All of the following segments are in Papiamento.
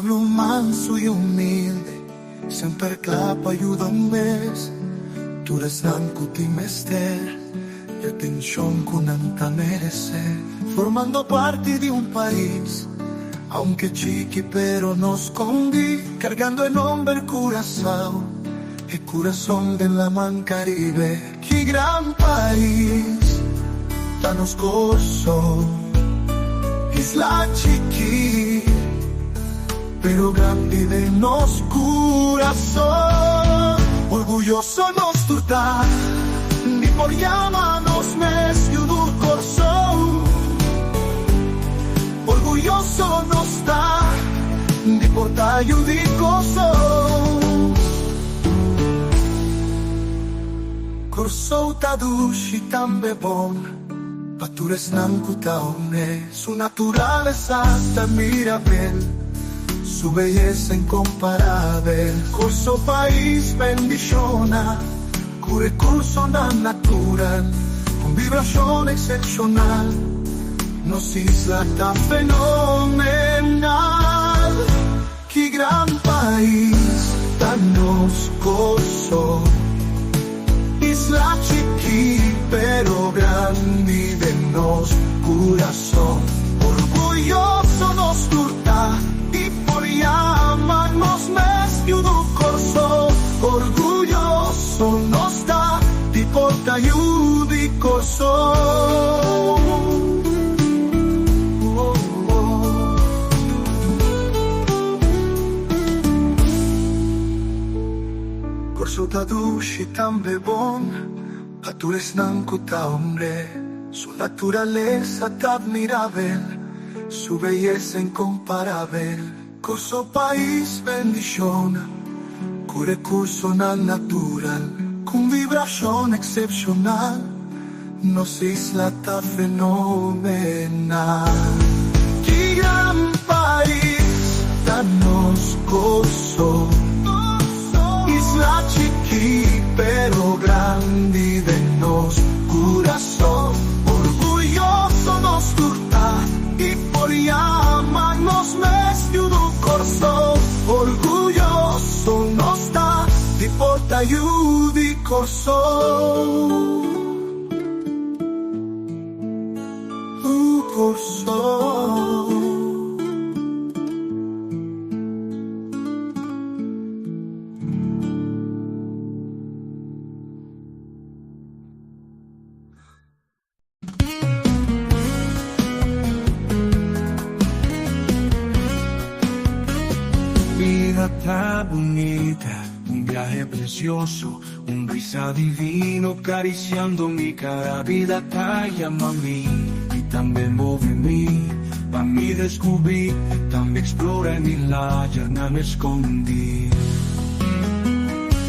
Pueblo manso i humilde, semper kla pa yuda un mes. Tur esnan ku tin mester e atenshon ku nan ta meresé. Formando parti di un pais, aunke chiki pero no skondí, kargando e nomber Curaçao, e kurason den laman Karibe. Ki gran pais ta nos Kòrsou, isla chikí pero grandi den nos kurason. Orguyoso nos tur ta di por yama nos mes yu di Kòrsou. Orguyoso nos ta di por ta yu di Kòrsou. Kòrsou ta dushi tambe bon pa tur esnan ku ta hombre. Su naturalesa ta mirabel, su beyesa inkomparabel. Kòrsou pais bendishona ku rekursonan natural, un vibrashon eksepshonal. Nos isla ta fenomenal. Ki gran pais ta nos Kòrsou. Isla chikí pero grandi den nos kurason. Orguyoso nos tur ta di por yama nos mes yu di Kòrsou. Orguyoso nos ta di por ta yu di Kòrsou. Kòrsou ta dushi tambe bon pa tur esnan ku ta hombre. Su naturalesa ta admirabel, su beyesa inkomparabel. Kòrsou pais bendishona ku rekursonan natural, ku un vibrashon eksepshonal. Nos isla ta fenomenal. Ki gran pais ta nos Kòrsou. Isla chikí pero grandi den nos kurason. Orguyoso nos tur ta di por yama nos mes yu di Kòrsou. Orguyoso nos ta di por ta yu di Kòrsou. Kòrsou. Bida ta bunita, un biahe precioso, un brisa divino cariciando mi cara. Bida ta yama mi y tambe move mi, pa mi descubri, tambe explora e milagernan escondi.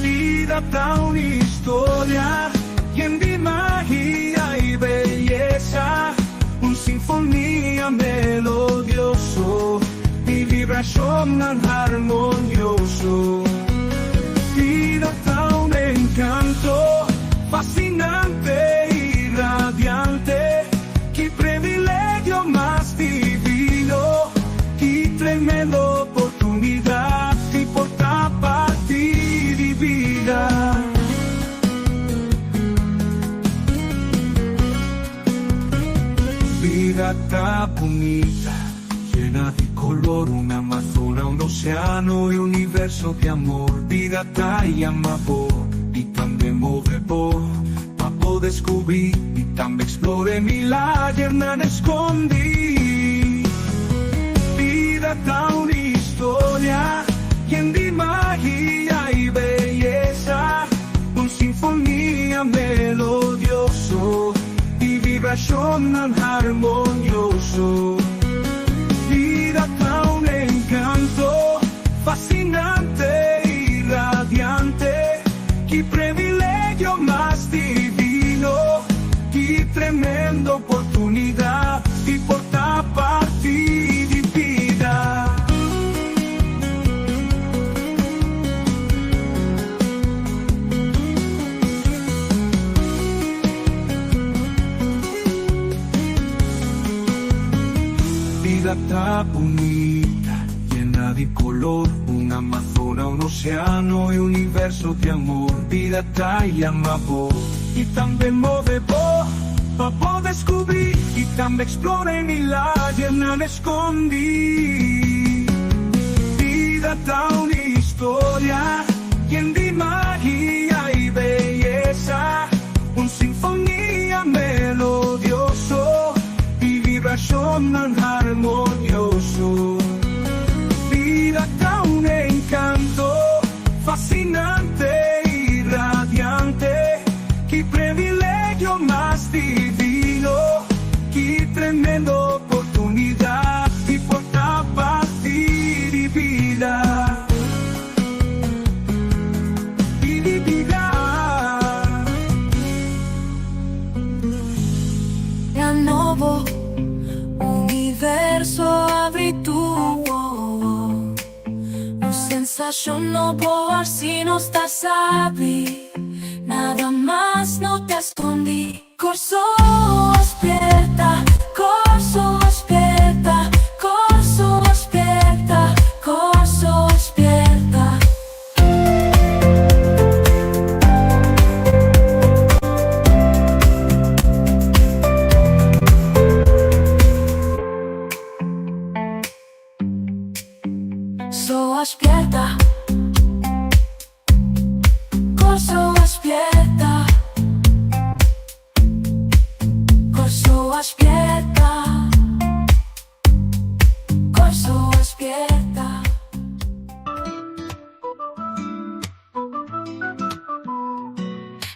Bida ta un historia yen di magia y beyesa, un sinfonia melodioso y vibracionnan harmonioso. Bida ta un encanto fascinante y radiante, ki privilegio mas divino, ki tremendo oportunidad di por ta parti di bida. Bida ta bunita, yena di color, un amazona, un oceano y universo di amor. Bida ta yama bo y tambe move bo pa bo descubri y tambe explora e milagernan escondi. Bida ta un historia yen di magia y beyesa, un sinfonia melodioso y vibracionnan harmonioso. Bida ta un encanto fascinante y radiante, ki privilegio mas divino, ki tremendo oportunidad di por ta parti di bida. Bida ta bunita, yena. Llena di color, un Amazona, un oceano y universo di amor. Bida ta yama bo y tambe move bo pa bo descubri y tambe explora e milagernan escondi. Bida ta un historia yen di magia y beyesa, un sinfonia melodioso y vibracionnan harmonioso. Bida ta un encanto fascinante y radiante, ki privilegio mas divino, ki tremendo oportunidad di por ta parti di bida. Di bida. Dia nobo, universo habri tur wowo. Un sensashon nobo si nos ta sabi. Nada mas no ta skondí. Kòrsou spièrta, Kòrsou spièrta, Kòrsou spièrta, Kòrsou spièrta. Kòrsou spièrta, Kòrsou spièrta, Kòrsou spièrta, Kòrsou spièrta.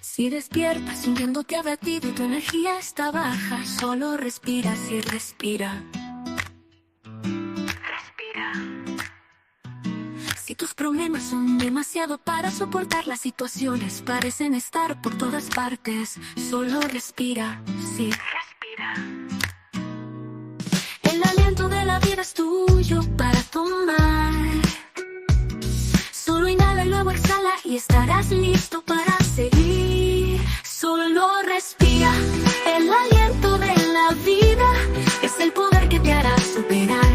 Si despiertas sintiéndote abatido y tu energía está baja, solo respira, sí, respira. Respira. Si tus problemas son demasiado para soportar, las situaciones parecen estar por todas partes, solo respira, sí. Respira. El aliento de la vida es tuyo para tomar. Solo inhala y luego exhala y estarás listo para seguir. Solo respira. El aliento de la vida es el poder que te hará superar.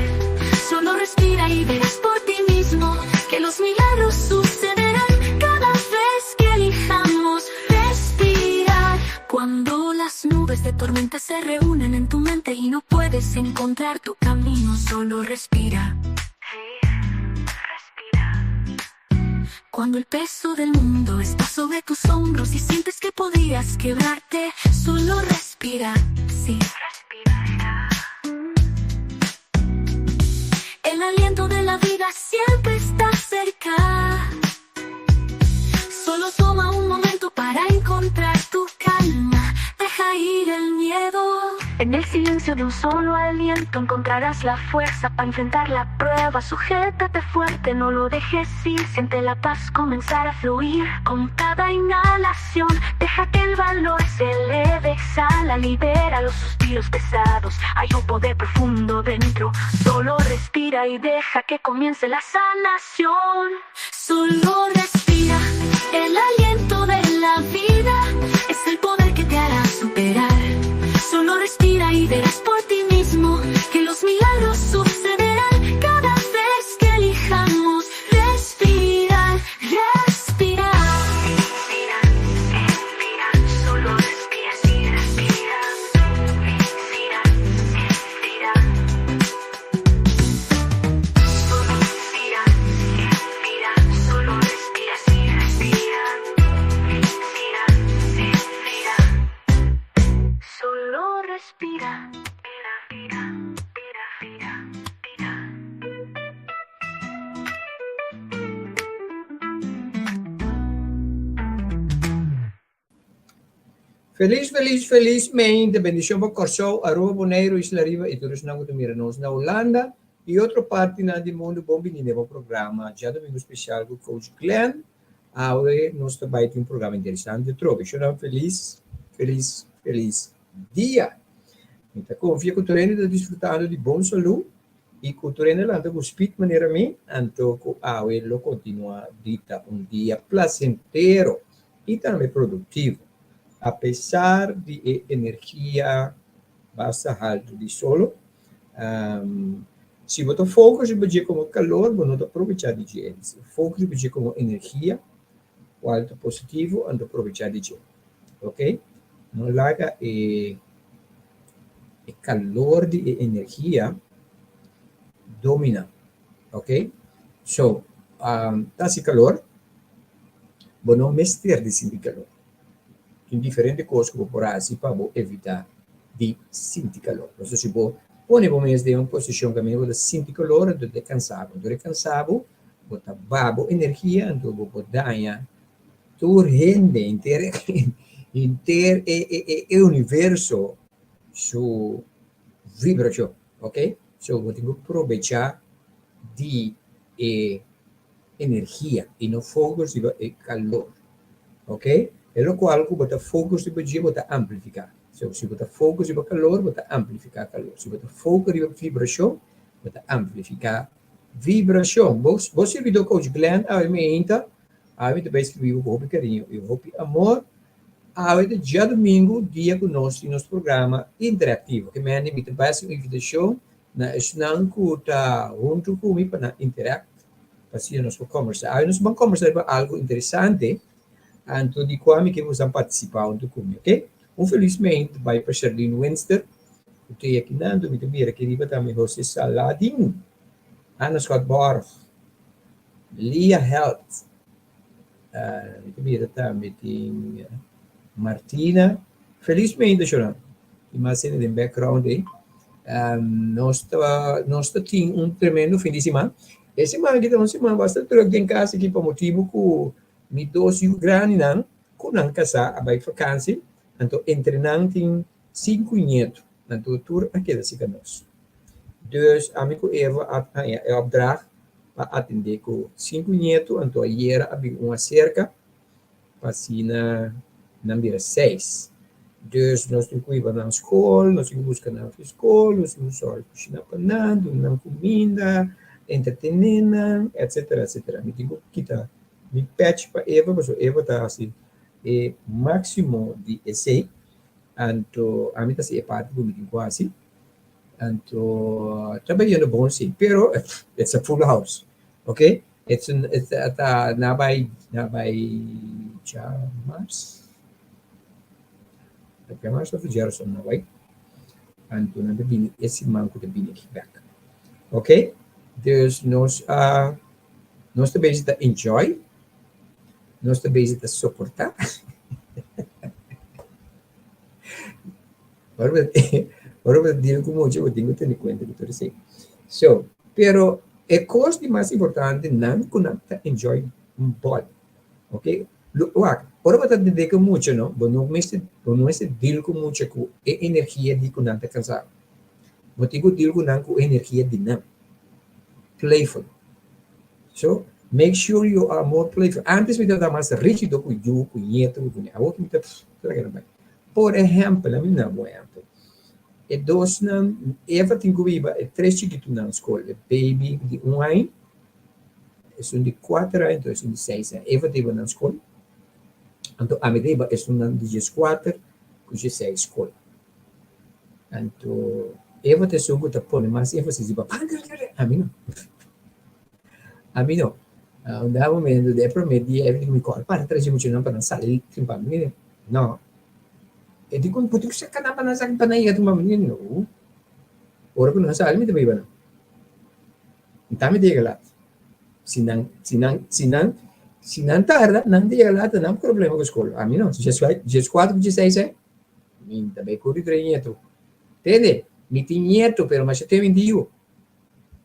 Solo respira y verás por ti mismo que los milagros sucederán cada vez que elijamos respirar. Cuando las nubes de tormenta se reúnen en tu mente y no puedes encontrar tu camino, solo respira. Respira. Cuando el peso del mundo está sobre tus hombros y sientes que podrías quebrarte, solo respira, sí. Respira. El aliento de la vida siempre está cerca. Solo toma un momento para encontrar tu calma. Deja ir el miedo. En el silencio de un solo aliento encontrarás la fuerza para enfrentar la prueba. Sujétate fuerte, no lo dejes ir. Siente la paz comenzar a fluir. Con cada inhalación, deja que el valor se eleve. Exhala, libera los suspiros pesados. Hay un poder profundo dentro. Solo respira y deja que comience la sanación. Solo respira. El aliento de la vida es el poder que te hará superar. Solo respira y verás por ti mismo que los milagros sucederán cada vez que elijamos respirar, respirar. Respira, respira, solo respira, sí, respira. Respira, respira. Solo respira, respira, solo respira, sí, respira. Respira, respira. Solo respira. Respira, respira, respira. Felis, felis, felis mente. Bendishon pa Kòrsou, Aruba, Boneiru, Isla Riba i tur esnan ku ta mira nos na Hulanda i otro partinan di mundu. Bon bini den bo programa Djadomingo Spesial ku Coach Glenn. Awe nos ta bai tin un programa interesante trobe. Shonnan felis, felis, felis dia. Mi ta konfia ku tur hende ta disfrutando di bon salú i ku tur hende lanta ku spit manera mi, anto ku awe lo kontinuá di ta un dia plasentero i tambe produktivo, apesar di e energia basta haltu di solo. Si bo ta focus riba dje komo kalor, bo no ta probechá di dje. Si bo focus riba dje komo energia, kual ta positivo, anto probechá di dje. Ok? No laga e e kalor di e energia domina. Ok? So, ta hasi kalor, bo no mester di sinti kalor. Tin diferente kos ku bo por hasi pa bo evitá di sinti kalor. Pasobra si bo pone bo mes den un posishon kaminda bo ta sinti kalor, anto ta kansa bo. Anto e kansa bo, bo ta baha bo energia, anto bo por daña tur hende, henter henter e e universo su vibrashon. Ok? So bo tin ku probechá di e energia y no focus riba e calor. Ok? E locual cu bo ta focus riba dje bo ta amplifica. So si bo ta focus riba calor bo ta amplifica calor. Si bo ta focus riba vibracion bo ta amplifica vibracion. Bo bo sirbidor coach Glenn awe meinta awe mi ta bay scribi bo cu hopi cariño y hopi amor. Awe ta djadomingo dia cu nos tin nos programa interactivo. Ke mende mi ta bay haci un invitacion Na esnan ku ta huntu ku mi pa nan interact, pa asina nos por kombersá. Awe nos ban kombersá riba algu interesante, anto di kua mi ke boso partisipá huntu ku mi, oke? Un felis mente bai pa Sherlyn Winster, ku ta aki nan, anto mi ta mira aki riba tambe Jose Saladin, Anna Schotborg, Lia Held, Mi ta mira tambe tin Martina. Felis mente shona. Tin mas hende den background ei. Nos ta nos ta tin un tremendo fin di siman. E siman aki ta un siman basta druk den kas aki pa motibu ku mi dos yu grandinan ku nan kasá a bai fakansi. Anto entre nan tin sinku ñetu. Anto tur a keda sika nos. Dus ami ku Eva a haña e opdracht pa atendé ku sinku ñetu, anto ayera a bin un aserka pa asina nan bira seis. Dus nos tin ku hiba nan skol, nos tin ku buska nan fi skol, nos tin ku sòru kushina pa nan, duna nan kuminda, entretené nan, etsetera, etsetera. Mi tin ku kita mi pèch pa Eva pasobra Eva ta hasi e máksimo di esei, anto ami ta hasi e parti ku mi tin ku hasi. Anto ta bayendo bon si, pero it's a full house, ok? It's an, it's ta na bai na bai djamars, djamars of djaroson na bai, anto nan ta bini e siman ku ta bini aki bek, ok? Dus nos a nos ta bezig ta enjoy, nos ta bezig ta soporta. Ora bo ora bo ta deal ku mucha bo tin ku tene kuenta ku tur esei. So, pero e kos di mas importante nan ku nan ta enjoy un bòl. Ok, lo wak, ora bo ta dede ku mucha no, bo no mester bo no mester deal ku mucha ku e energia di ku nan ta kansa. Bo tin ku deal ku nan ku e energia di nan. Playful. So, make sure you are more playful. Antes mi tabata mas rigido ku yu, ku nieto, ku kuña. Awor ku mi ta traga nan bai. Por ehèmpel, ami duna bo un ehèmpel. E dosnan, Eva tin ku biba e tres chikitunan skol, e baby di un aña, esun di kuater aña, anto esun di seis aña. Eva ta hiba nan skol, anto ami ta hiba esunnan di dieskuater ku diesseis skol. Anto Eva ta esun ku ta pone mas énfasis riba, ami no. Ami no. Un dado momento den e prome dia e di mi kòrda para trese muchanan pa nan sali trimpa mi. No. E di ku bo tin ku saka nan pa nan sali pa nan yega trimpa mi. No. Ora ku nan sali mi ta biba nan. Mi ta yega lat. Si nan si nan si nan si nan tarda nan ta yega lat nan problema ku skol. Ami no. Dieskuater ku diesseis ei mi ta bai kuri trae ñetu. Tende? Mi tin ñetu pero masha tem mi tin yu.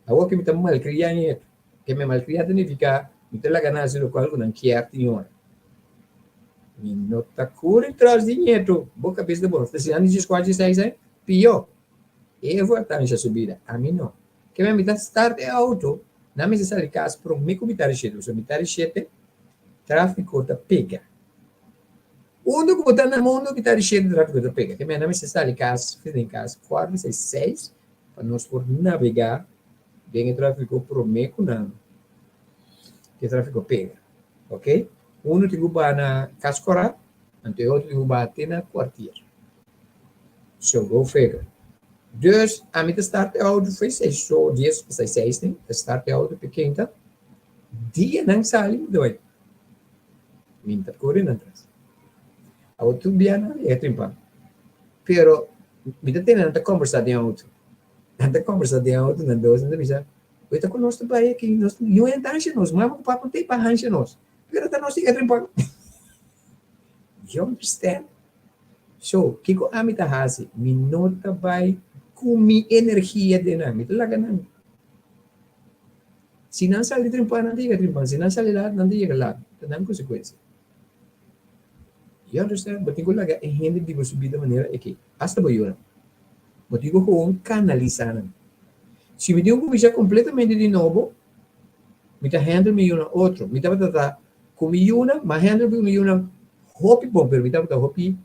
Awor ke mi ta malkriá ñetu. Ke mi malkriá ta nifiká mi ta laga nan hasi lokual ku nan kier tin ora. Mi no ta kuri tras di ñetu. Bo kabes ta bon. Ta siña di dieskuater, diesseis aña? Pió. Eva ta ansha su bida, ami no. Ke mi ta start e outo, nan mester sali kas promé ku mitar di shete, pasobra mitar di shete tráfiko ta pega. Unda ku bo ta na mundu mitar di shete tráfiko ta pega. Ke mi nan mester sali kas, den kas kuarto di seis, seis, pa nos por nabegá den e tráfiko promé ku nan e tráfiko pega. Ok? Unu tin ku baha na Kas Kòrá, anto e otro tin ku baha te na Kuartier. So go figure. Dus, ami ta start e auto foi seis so, dies pa seis ne, ta start e auto pe kenta, dia nan sali mi ta bai. Mi ta kore nan tras. Awor tur bia nan yega trempan. Pero mi ta tende nan ta kombersá den auto. Nan ta kombersá den auto nan dos, nan ta bisa, Oe ta ku nos ta bai aki, nos niun hende ta hansha nos, mama ku papa no ta ei pa hansha nos, pero ta nos yega trempan. You understand? So, kiko ami ta hasi? Mi no ta bai ku mi energia den nan, mi ta laga nan. Si nan sali trempan, nan ta yega trempan, si nan sali lat, nan ta yega lat. Ta nan konsekuensia. You understand? Bo tin ku laga e hende biba su bida manera e ke, asta bo yunan. Bo tin ku gewoon kanalisá nan. Si mi tin ku kuminsá kompletamente di nobo, mi ta handle mi yunan otro. Mi tabata ta Ku mi yunan, m'a handle ku mi yunan hopi bon, pero mi tabata hopi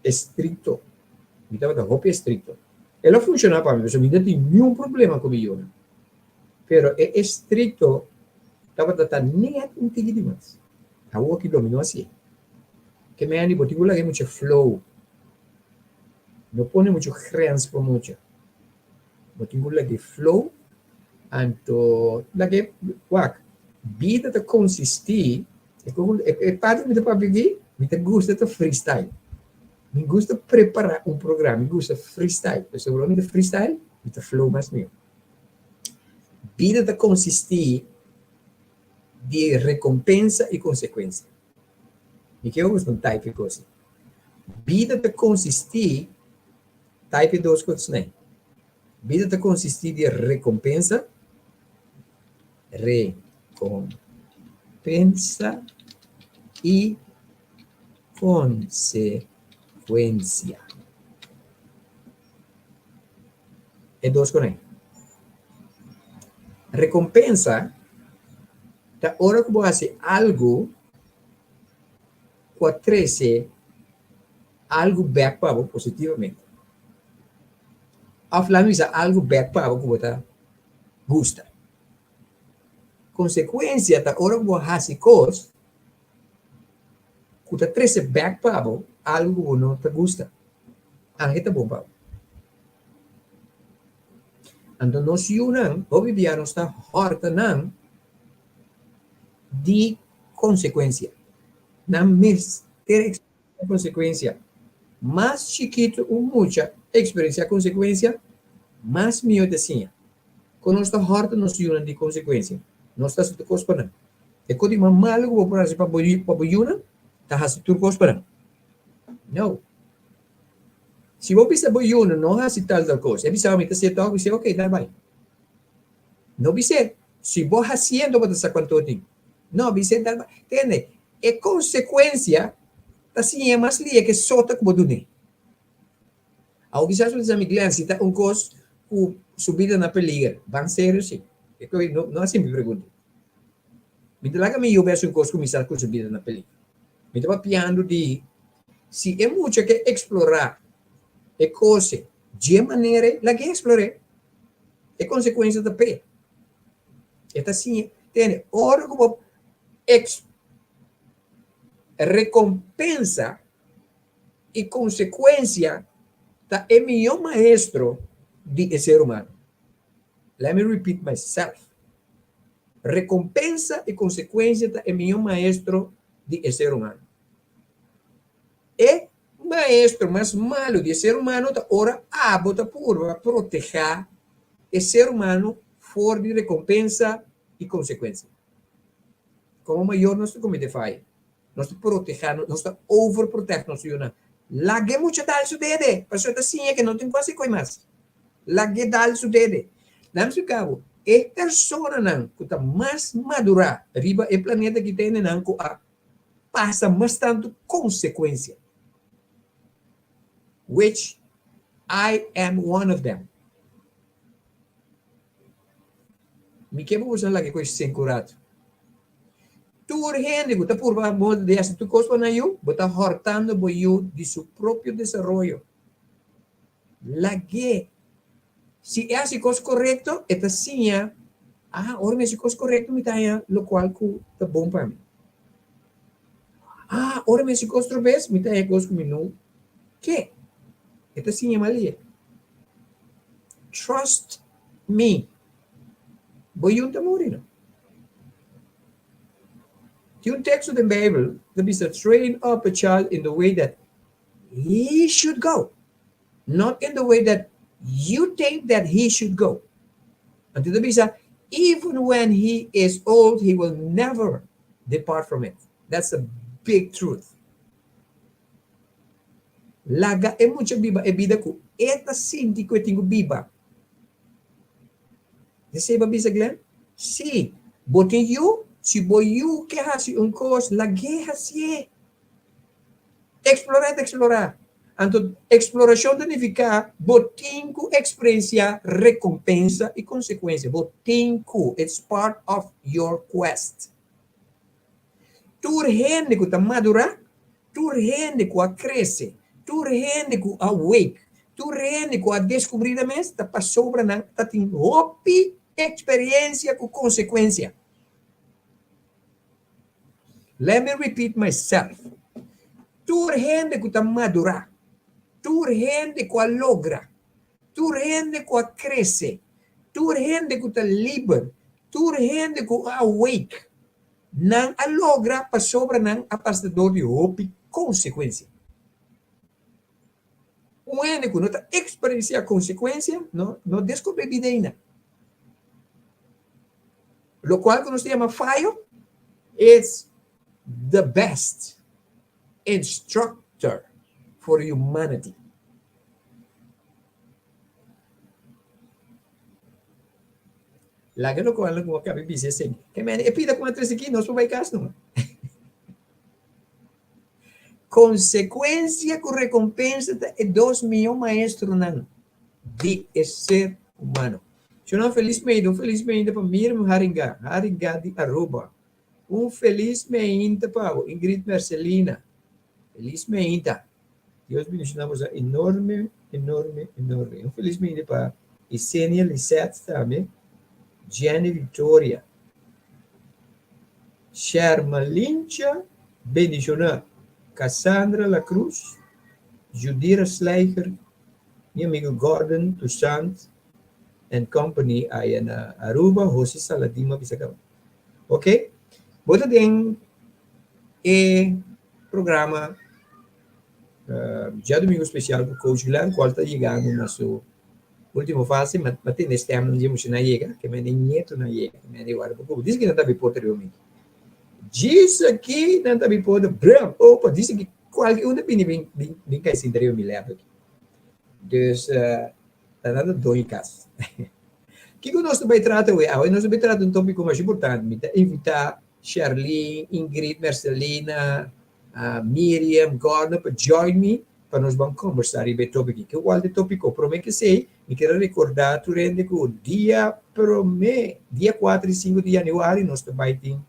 estrikto. Mi tabata hopi estrikto. El a funshoná pa mi, pasobra mi no tin niun problema ku mi yunan. Pero e estrikto tabata ta net un tiki di mas. Awor ki lo mi no hasié. Ke mende bo tin ku laga e mucha flow. No pone muchu grens pa mucha. Bo tin ku lag'é flow, anto lag'é wak. Bida ta konsistí, e parti ku mi ta papia aki, mi ta gusta ta freestyle. Mi gusta prepará un programa, mi gusta freestyle. Pasobra ora mi ta freestyle, mi ta flow mas mihó. Bida ta konsistí di rekompensa i konsekuensia. Mi ke gusta un type e kos ei. Bida ta konsistí. Type dos kos nei. Bida ta konsistí di rekompensa, re-kom-pensa, i konsekuensia. E dos kos nei. Rekompensa ta ora ku bo hasi algu ku a trese algu bek pa bo positivamente. Of laat mi bisa algu bek pa bo ku bo ta gusta. Konsekuensia ta ora ku bo hasi kos ku ta trese bek pa bo algu ku bo no ta gusta. Anke ta bon pa bo. Anto nos yunan hopi bia nos ta hòrta nan di konsekuensia. Nan mester Konsekuensia, Mas chikitu un mucha eksperensiá konsekuensia, mas mihó e ta siña. Kon nos ta hòrta nos yunan di konsekuensia? Nos ta hasi tur kos pa nan. E kos di mas malu ku bo por hasi pa bo pa bo yunan ta hasi tur kos pa nan. No. Si bo bisa bo yunan no hasi tal tal kos, e bisa mi ta hasié tòg, bis'é oke, dal bai. No bis'é, si bo hasiendo bo ta sa kuantu tin. No, bis'é dal bai. Tende, E konsekuensia ta siña mas lia ke sota ku bo dun'é. Awor kisas bo ta bisa mi, Glenn, si ta un kos ku su bida na peliger, ban serio si. E koe no no hasi mi pregunta. Mi ta laga mi yu bes un kos ku mi sa ku su bida na peliger. Mi ta papiando di si e mucha ke eksplorá e kos dje manera ei, lag'é eksplor'é. E konsekuensia ta p'e. E ta siña. Tende, ora ku bo ex Rekompensa i konsekuensia ta e mihó maestro di e ser humano. Let me repeat myself. Rekompensa i konsekuensia ta e mihó maestro di e ser humano. E maestro mas malu di e ser humano ta ora abo ta purba protehá e ser humano for di rekompensa i konsekuensia. Komo mayor nos ta komete faya. Nos ta protehá, nos ta overprotect nos yunan. Lag'é mucha dal su dede, pasobra e ta siña ke no tin ku hasi koi mas. Lag'é dal su dede. Nan splika bo, e personanan ku ta mas madurá riba e planeta aki ta hendenan ku a pasa mas tantu konsekuensia. Which I am one of them. Mi ke pa boso laga e kos senkurado. Tur hende ku ta purba moda di hasi tur kos pa nan yu, bo ta hòrtando bo yu di su propio desaroyo. Lag'é. Si e hasi kos korekto, e ta siña, Ah, ora mi hasi kos korekto mi ta haña lokual ku ta bon pa mi. Ah, ora mi hasi kos trobes, mi ta haña kos ku mi no ke. E ta siña malia. Trust me. Bo yu ta muri no. Tin un teksto den Bijbel ta bisa train up a child in the way that he should go, not in the way that you think that he should go. Anto ta bisa even when he is old he will never depart from it. That's a big truth. Laga e mucha biba e bida ku e ta sinti ku e tin ku biba. Esei bo a bisa, Glenn? Sí. Bo tin yu? Si bo yu ke hasi un kos, lag'é hasié. Eksplorá ta eksplorá. Anto eksplorashon ta nifiká bo tin ku eksperensiá rekompensa i konsekuensia. Bo tin ku. It's part of your quest. Tur hende ku ta madurá, tur hende ku a krese, tur hende ku a wake, tur hende ku a deskubrí nan mes ta pasobra nan ta tin hopi eksperensia ku konsekuensia. Let me repeat myself, tur hende ku ta madurá, tur hende ku a logra, tur hende ku a krese, tur hende ku ta liber, tur hende ku a awake, Nan a logra pasobra nan a pasa dor di hopi konsekuensia. Un hende ku no ta eksperensiá konsekuensia no no deskubrí bida ainda. Lokual ku nos ta yama fayo, it's the best instructor for humanity. Laga lokual ku bo kabi bisa esei. Ke mene e pida ku a trese aki, nos por bai kas numa. Konsekuensia ku rekompensa ta e dos mihó maestronan di e ser humano. Shonnan felis meinta, un felis meinta pa Miriam Haringa, Haringa di Aruba. Un felis meinta pa bo, Ingrid Mercelina. Felis meinta. Dios bendiciona boso enorme, enorme, enorme. Un felis meinta pa Isenia Lisette tambe, Jenny Victoria, Shermalincha bendiciona, Cassandra La Cruz, Judira Slijger, mi amigo Gordon Toussaint and company aya na Aruba, Jose Saladin m'a bisa caba. Ok, bo ta den e programa Djadumingu Spesial ku Coach Glenn kual ta yegando na su ultimo fase. Mi a tende stemnan dje muchanan yega, ke mende ñetonan yega, ke mende wòrdu pa kubo. Dise ki nan ta bin porta riba mi. Djis aki nan ta bin porta, brum, opa, dise ki kualke un ta bini bin bin bin kai sinta riba mi lèp aki. Dus ta nan ta doño kas. Kiko nos ta bai trata awe? Awe nos ta bai trata un tópiko masha importante. Mi ta invitá Sherlyn, Ingrid, Mercelina, Miriam, Gordon pa join mi pa nos ban kombersá riba e tópiko aki. Kiko kual ta e tópiko? Promé ke esei, mi kier a rekordá tur hende ku dia promé, dia kuater i sinku di yanüari nos ta bai tin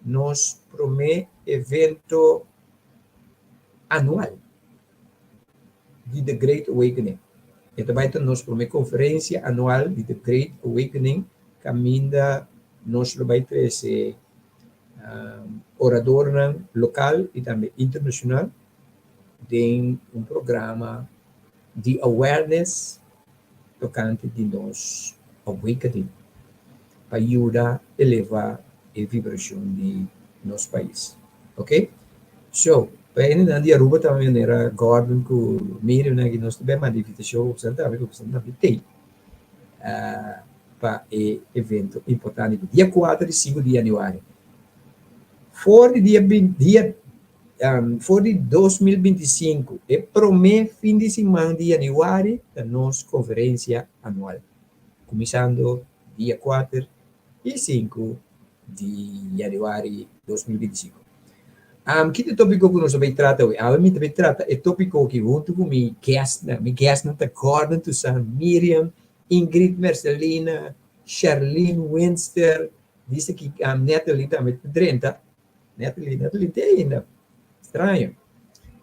nos promé evento anual di The Great Awakening. E ta bai ta nos promé konferensia anual di The Great Awakening kaminda nos lo bai trese oradornan lokal i tambe internashonal den un programa di awareness tokante di nos awakening pa yuda eleva e vibrashon di nos pais. Ok? So, pa hendenan di Aruba tambe manera Gordon ku Miriam nan aki nos ta bai manda invitashon ku tambe ku tambe tei. pa e evento importante di dia kuater i sinku di yanüari. For di dia dia for di 2025 e promé fin di siman di yanüari ta nos konferensia anual, kuminsando dia kuater i sinku di yanüari 2025. Um, ki ta e tópiko ku nos ta bai trata awe? Awe mi ta bai trata e tópiko aki huntu ku mi guestnan. Mi guestnan ta Gordon Toussaint, Miriam, Ingrid Mercelina, Sherlyn Winster, dice ki um, Natalie tambe ta drenta. Natalie, Natalie te ainda. Straño.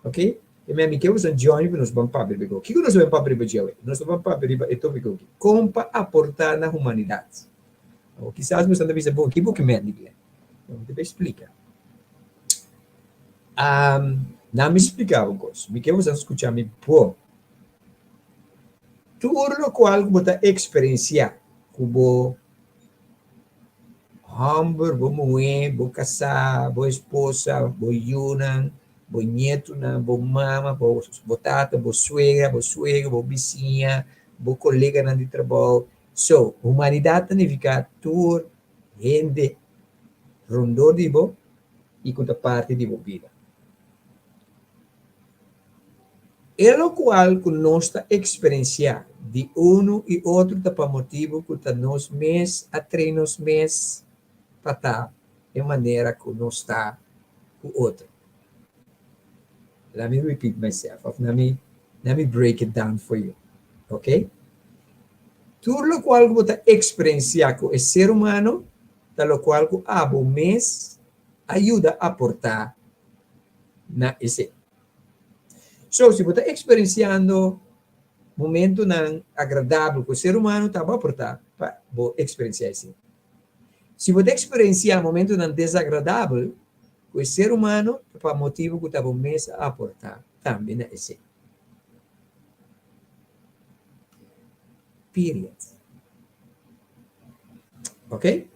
Ok? E mi mi ke boso join pa nos ban papia riba e kos. Kiko nos ta ban papia riba dje awe? Nos ta ban papia riba e tópiko aki. Kon pa aportá na humanidat. O kisas boso ta bisa, bon, ki bo ke mende, Glenn? Mi ta bai splika. Um, na mi splika un kos. Mi ke boso skucha mi bon. Tur lokual ku bo ta eksperensiá ku bo hòmber, bo muhé, bo kasá, bo esposa, bo yunan, bo ñetunan, bo mama, bo bo tata, bo suegra, bo suegro, bo bisiña, bo koleganan di trabou. So, humanidat ta nifiká tur hende rondó di bo i ku ta parti di bo bida. E lokual ku nos ta eksperensiá di unu i otro ta pa motibu ku ta nos mes a train nos mes pa ta e manera ku nos ta ku otro. Let me repeat myself of let me let me break it down for you. Ok? Tur lokual ku bo ta eksperensiá ku e ser humano ta lokual ku abo mes a yuda aportá na esei. So, si bo ta eksperensiando momentunan agradabel ku ser humano ta bo aportá pa bo eksperensiá esei. Si bo ta eksperensiá momentunan desagradabel ku e ser humano ta pa motibu ku ta bo mes a aportá tambe na esei. Period. Ok?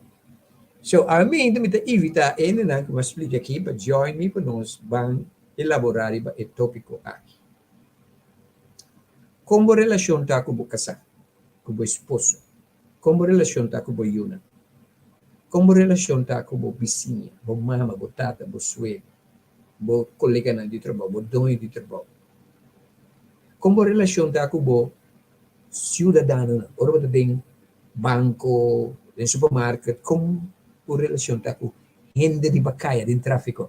So, ami mi ta invitá hendenan ku mi a splika aki pa join mi pa nos ban elaborá riba e tópiko aki. Kon bo relashon ta ku bo kasá, ku bo esposo? Kon bo relashon ta ku bo yunan? Kon bo relashon ta ku bo bisiña, bo mama, bo tata, bo suegro, bo koleganan di trabou, bo doño di trabou? Kon bo relashon ta ku bo siudadanonan? Ora bo ta den banko, den supermarket, kon bo relashon ta ku hende riba kaya den tráfiko?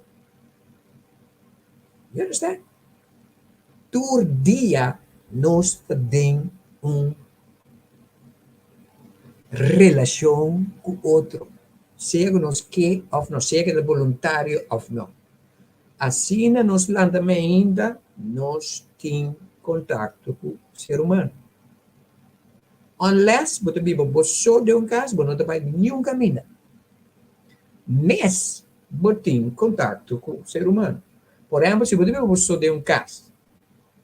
You understand? Tur dia nos ta den un relashon ku otro, sea ku nos ke òf no, sea ku ta boluntario òf no. Asina nos lanta meinda, nos tin kontakto ku ser humano. Unless bo ta biba bo so den un kas, bo no ta bai niun kaminda. Mes bo tin kontakto ku ser humano. Por ehèmpel, si bo ta biba bo so den un kas,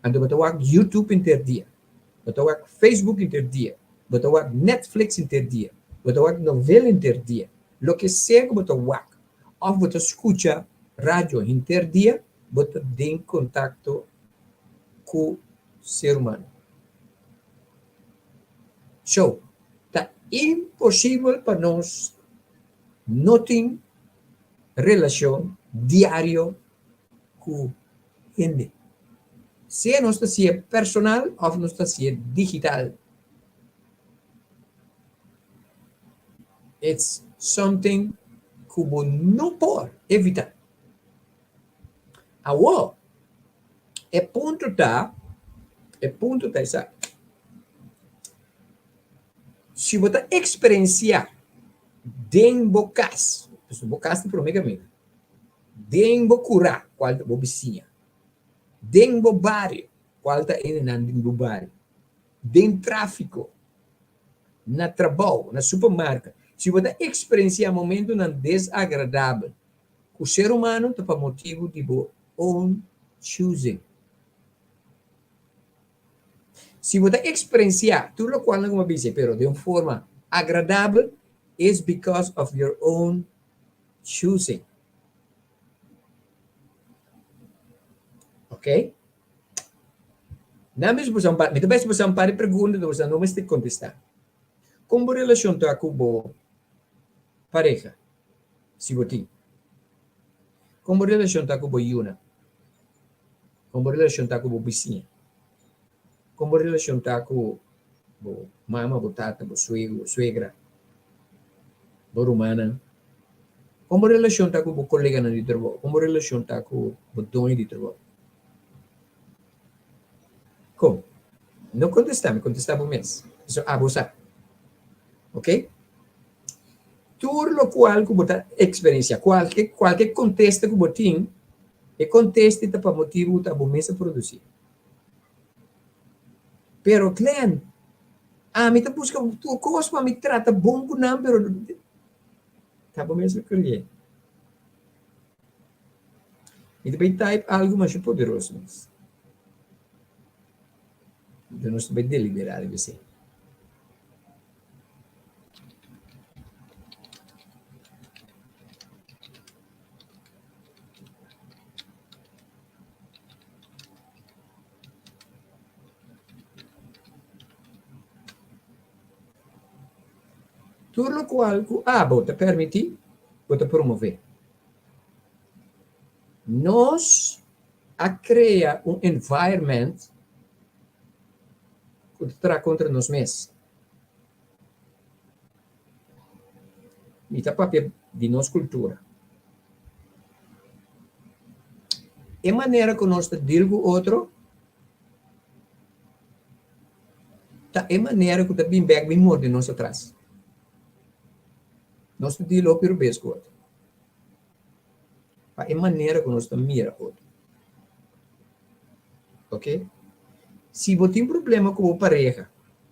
anto bo ta wak YouTube henter dia, bo ta wak Facebook henter dia, bo ta wak Netflix henter dia, bo ta wak novela henter dia, loke sea ku bo ta wak òf bo ta skucha radio henter dia, bo ta den kontakto ku ser humano. So, ta imposibel pa nos no tin relashon diario ku hende. Sea nos ta hasié personal òf nos ta hasié digital. It's something ku bo no por evitá. Awor, e punto ta, e punto ta esaki, si bo ta eksperensiá den bo kas, pasobra bo kas ta promé kaminda, den bo kurá, kual ta bo bisiña, den bo bario, kual ta hendenan den bo bario, den tráfiko, na trabou, na supermarket, si bo ta eksperensiá momentunan desagradabel Ku ser humano ta pa motibu di bo own choosing. Si bo ta eksperensiá tur lokualnan ku bo a bisa, pero den un forma agradabel, is because of your own choosing. Ok? Nan mi ta mi ta bai esposa un par di pregunta, enton boso no mester kontestá. Kon bo relashon ta ku bo pareha? Si bo tin. Kon bo relashon ta ku bo yunan? Kon bo relashon ta ku bo bisiña? Kon bo relashon ta ku bo mama, bo tata, bo suegro, bo suegra, bo rumannan? Kon bo relashon ta ku bo koleganan di trabou? Kon bo relashon ta ku bo doño di trabou? Kon? No kontestá mi, kontestá bo mes. Pasobra abo sa. Oke? Tur lokual ku bo ta eksperensiá, kualke kualke kontesta ku bo tin, e kontesta ta pa motibu ku ta bo mes a produsí. Pero Glenn, ami ta buska tur kos pa mi trata bon ku nan, pero ta bo mes a kri'é. Mi ta bai type algu masha poderoso mes. Anto nos ta bai deliberá riba esei. Tur lokual ku abo ta permití, bo ta promové. Nos a krea un environment ku ta traha kontra nos mes. Mi ta papia di nos kultura. E manera ku nos ta deal ku otro ta e manera ku ta bin bek bin morde nos atras. Nos ta deal hopi rubes ku otro. Pa e manera ku nos ta mira otro. Ok? Si bo tin problema ku bo pareha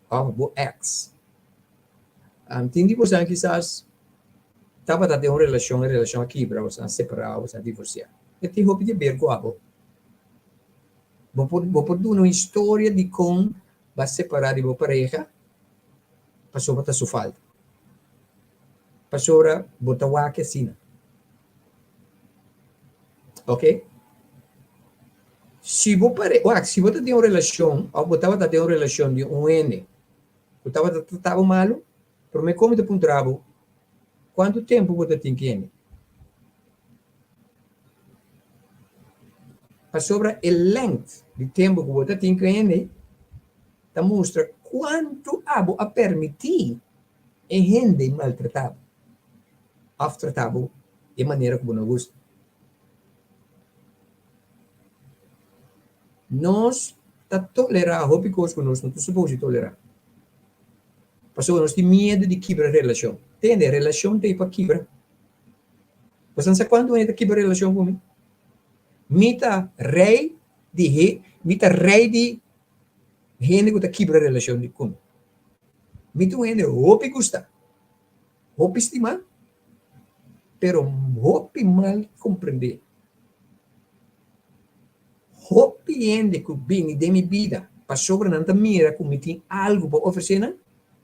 òf bo èks, tin di bosan kisas tabata den un relashon, e relashon a kibra, bosan a separá, bosan a divorsiá. E tin hopi di ber ku abo. Bo por bo por duna un historia dikon bo a separá di bo pareha pasobra ta su falta. Pasobra bo ta wak asina. Ok? Si bo pare, wak, si bo ta den un relashon òf bo tabata den un relashon di un hende ku tabata trata bo malu, promé kon mi ta puntra bo, kuantu tempu bo ta tin ku hende? Pasobra e length di tempu ku bo ta tin ku hende ta mustra kuantu abo a permití E hende maltratá bo òf tratá bo di e manera ku bo no gusta. Nos ta tolerá hopi kos ku nos no ta supos di tolerá. Pasobra nos tin miedu di kibra relashon. Tende, relashon ta ei pa kibra. Bo sa kuantu hende ta kibra relashon ku mi? Mi ta rei di he, mi ta rei di hende ku ta kibra relashon ku mi. Mi ta un hende hopi gusta, hopi stima, pero hopi mal comprende. Hopi hende cu bini den mi bida pasobra nan ta mira cu mi tin algo pa ofrece nan,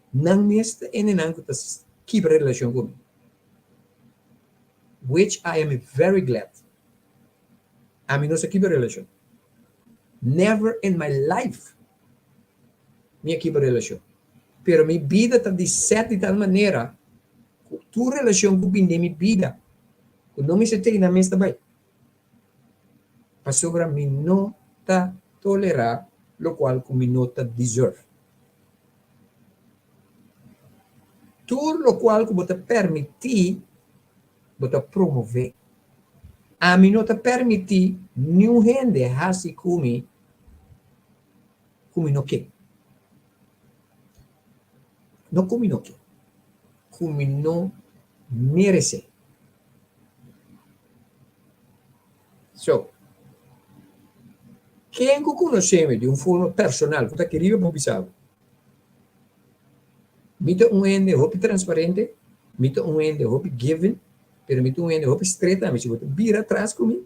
nan mes ta hendenan cu ta kibra relacion cu mi. Which I am very glad. Ami no sa kibra relacion. Never in my life mi a kibra relashon. Pero mi bida ta di sèt di tal manera ku tur relashon ku bin den mi bida ku no mester tei nan mes ta bai. Pasobra mi no ta tolerá lokual ku mi no ta deserve. Tur lokual ku bo ta permití, bo ta promové. Ami no ta permití niun hende hasi ku mi Ku mi no ke. No ku mi no ke. Ku mi no meresé. So, ken ku konosé mi di un forma personal ku ta keriba por bisa bo, mi ta un hende hopi transparente, mi ta un hende hopi giving, pero mi ta un hende hopi stret tambe. Si bo ta bira atras ku mi,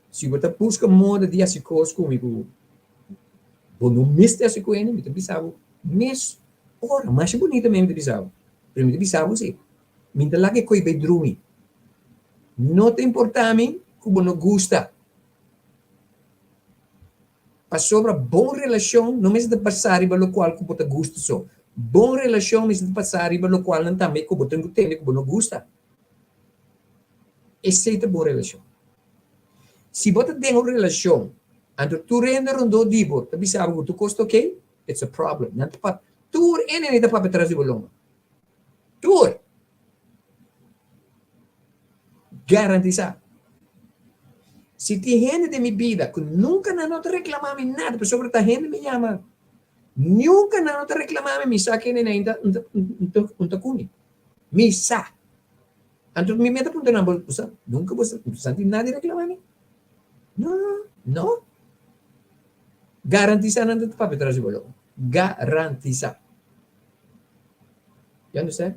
si bo ta buska moda di hasi kos ku mi ku Bo no mester hasi ku hende, mi ta bisa bo mes ora, masha bunita mi ta bisa bo, pero mi ta bisa bo si, mi ta laga e koi bai drumi. No ta importa mi ku bo no gusta, pasobra bon relashon no mester ta basa riba lokual ku bo ta gusta so, bon relashon mester ta basa riba lokualnan tambe ku bo tin ku tende ku bo no gusta. Esei ta bon relashon. Si bo ta den un relashon, anto tur hende rondó di bo ta bisa bo ku tur kos ta oke, it's a problem. Nan ta papia, tur hende ta papia tras di bo lomba. Tur! Garantisá. Si tin hende den mi bida ku nunka nan no ta reklamá mi nada, pasobra ta hende mi yama, nunka nan no ta reklamá mi, mi sa ku hende nan ta ku mi. Mi sa. Anto mi meta puntra nan, bo sa, nunka bo sa tin nada di reklama mi? No, no. Garantisa nan ta papia tras di bo loko. Garantisa. You understand?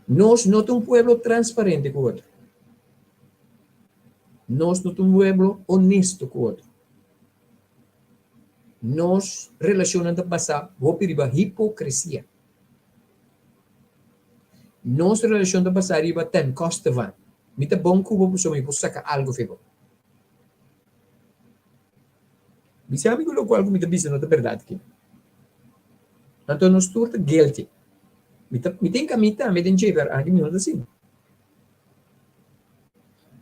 Nos no ta un pueblo transparente ku otro. Nos no ta un pueblo honesto ku otro. Nos relashonnan ta basá hopi riba hipokresia. Nos relashon ta basá riba ten koste van. Mi ta bon ku bo pasobra mi por saka algu fe bo. Bisa mi ku lokual ku mi ta bisa no ta bèrdat aki. Anto nos tur ta guilty. Mi ta mi tin kamí tambe den dje pero aki mi no ta asina.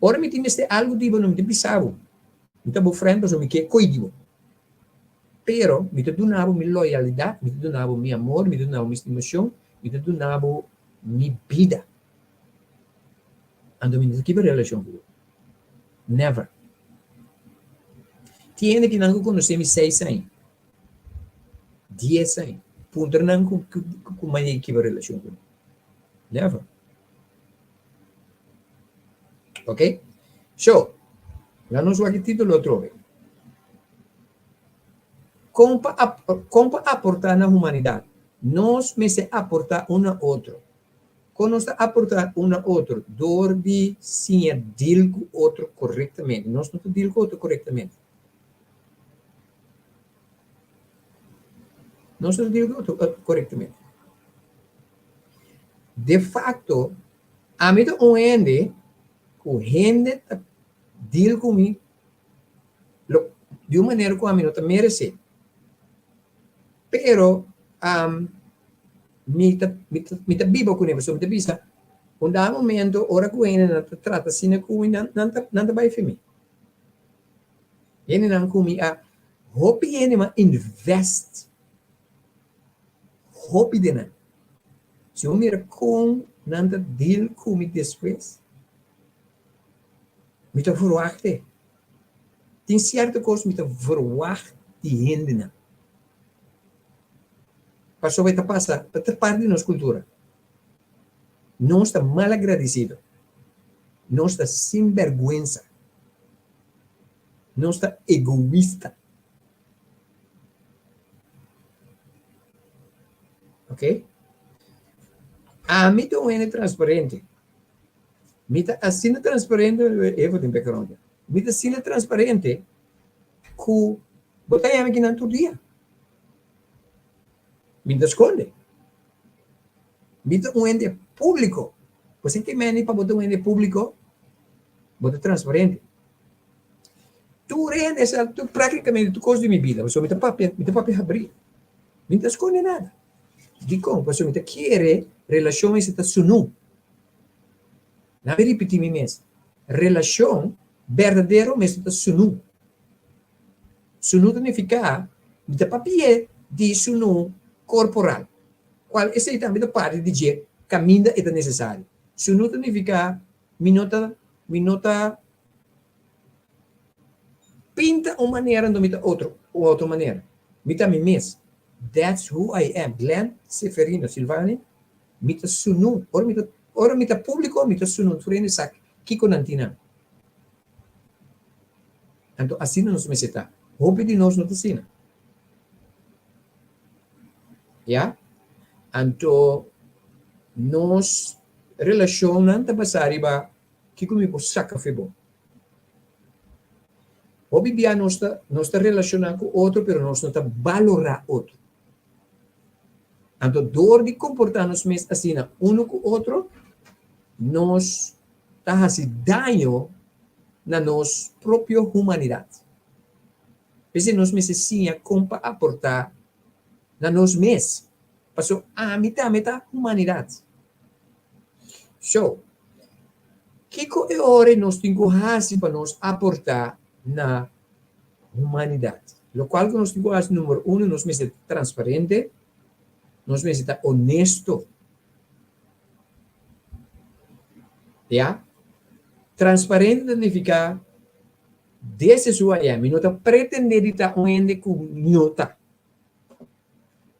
Ora mi tin mester algu di bo no mi ta bisa bo. Mi ta bo friend pasobra mi ke koe di bo. Pero mi ta duna bo mi loyalidad, mi ta duna bo mi amor, mi ta duna bo mi stimacion, mi ta duna bo mi bida. Anto mi no ta kiba relacion cu bo. Never. Tin hende kinan cu conoce mi seis aña, dies aña, puntra nan cu cu manera di kiba relacion cu mi. Never. Ok? So, laat nos wak e título atrobe. Kon pa, kon pa aportá na humanidat? Nos mester aportá un na otro. Kon nos ta aportá un na otro? Dor di siña deal ku otro korektamente. Nos no ta deal ku otro korektamente. Nos no ta deal ku otro korektamente. De facto, ami ta un hende ku hende ta deal ku mi lo di un manera ku ami no ta meresé. Pero mi ta mi ta mi ta biba kuné pasobra mi ta bisa un dado momento ora ku hendenan ta trata asina ku mi nan nan ta nan ta bai fi mi. Hendenan ku mi a hopi hende a invest Hopi di nan. Si bo mira kon nan ta deal ku mi despues, mi ta verwagt e. Tin sierto kos mi ta verwagt di hendenan. Pasobra e ta pasa, ta parti di nos kultura. Nos ta malagradesido. Nos ta sinbèrgwensa. Nos ta egoista. Ok? Ami ta un hende transparente. Mi ta asina transparente, Eva tin background. Mi ta asina transparente ku bo ta yama kinan tur dia. Mi ta skonde. Mi ta un hende públiko. Bo sinti meni pa bo ta un hende públiko, bo ta transparente. Tur hende sa tur práktikamente tur kos di mi bida, pasobra mi ta papia, mi ta papia habrí. Mi no ta skonde nada. Dikon? Pasobra mi ta kere relashon esei ta sunú. Nan mi ripití mi mes, relashon berdadero mester ta sunú. Sunú ta nifiká mi ta papia di sunú korporal, kual esei tambe ta parti di dje kaminda e ta nesesario. Sunú ta nifiká mi no ta mi no ta Pinta un manera anto mi ta otro un otro manera. Mi ta mi mes. That's who I am. Glenn Seferino Silvani, Mi ta sunu. Ora mi ta ora mi ta publico mi ta sunu. Tur hende sa kiko nan tin nan. Anto asina nos mester ta. Hopi di nos no ta asina. Ya? Anto nos relashonnan ta basá riba Kiko mi por saka fe bo? Hopi bia nos ta nos ta relashoná ku otro pero nos no ta balorá otro. Anto dor di komportá nos mes asina unu ku otro, nos ta hasi daño na nos propio humanidat. P'esei nos mester siña kon pa aportá na nos mes, pasobra ami tambe ta humanidat. So, kiko e ora nos tin ku hasi pa nos aportá na humanidat? Lokual ku nos tin ku hasi, numero uno, nos mester ta transparente, nos mester ta honesto. Ya? Transparente ta nifiká, this is who I am. Mi no ta pretendé di ta un hende ku mi no ta.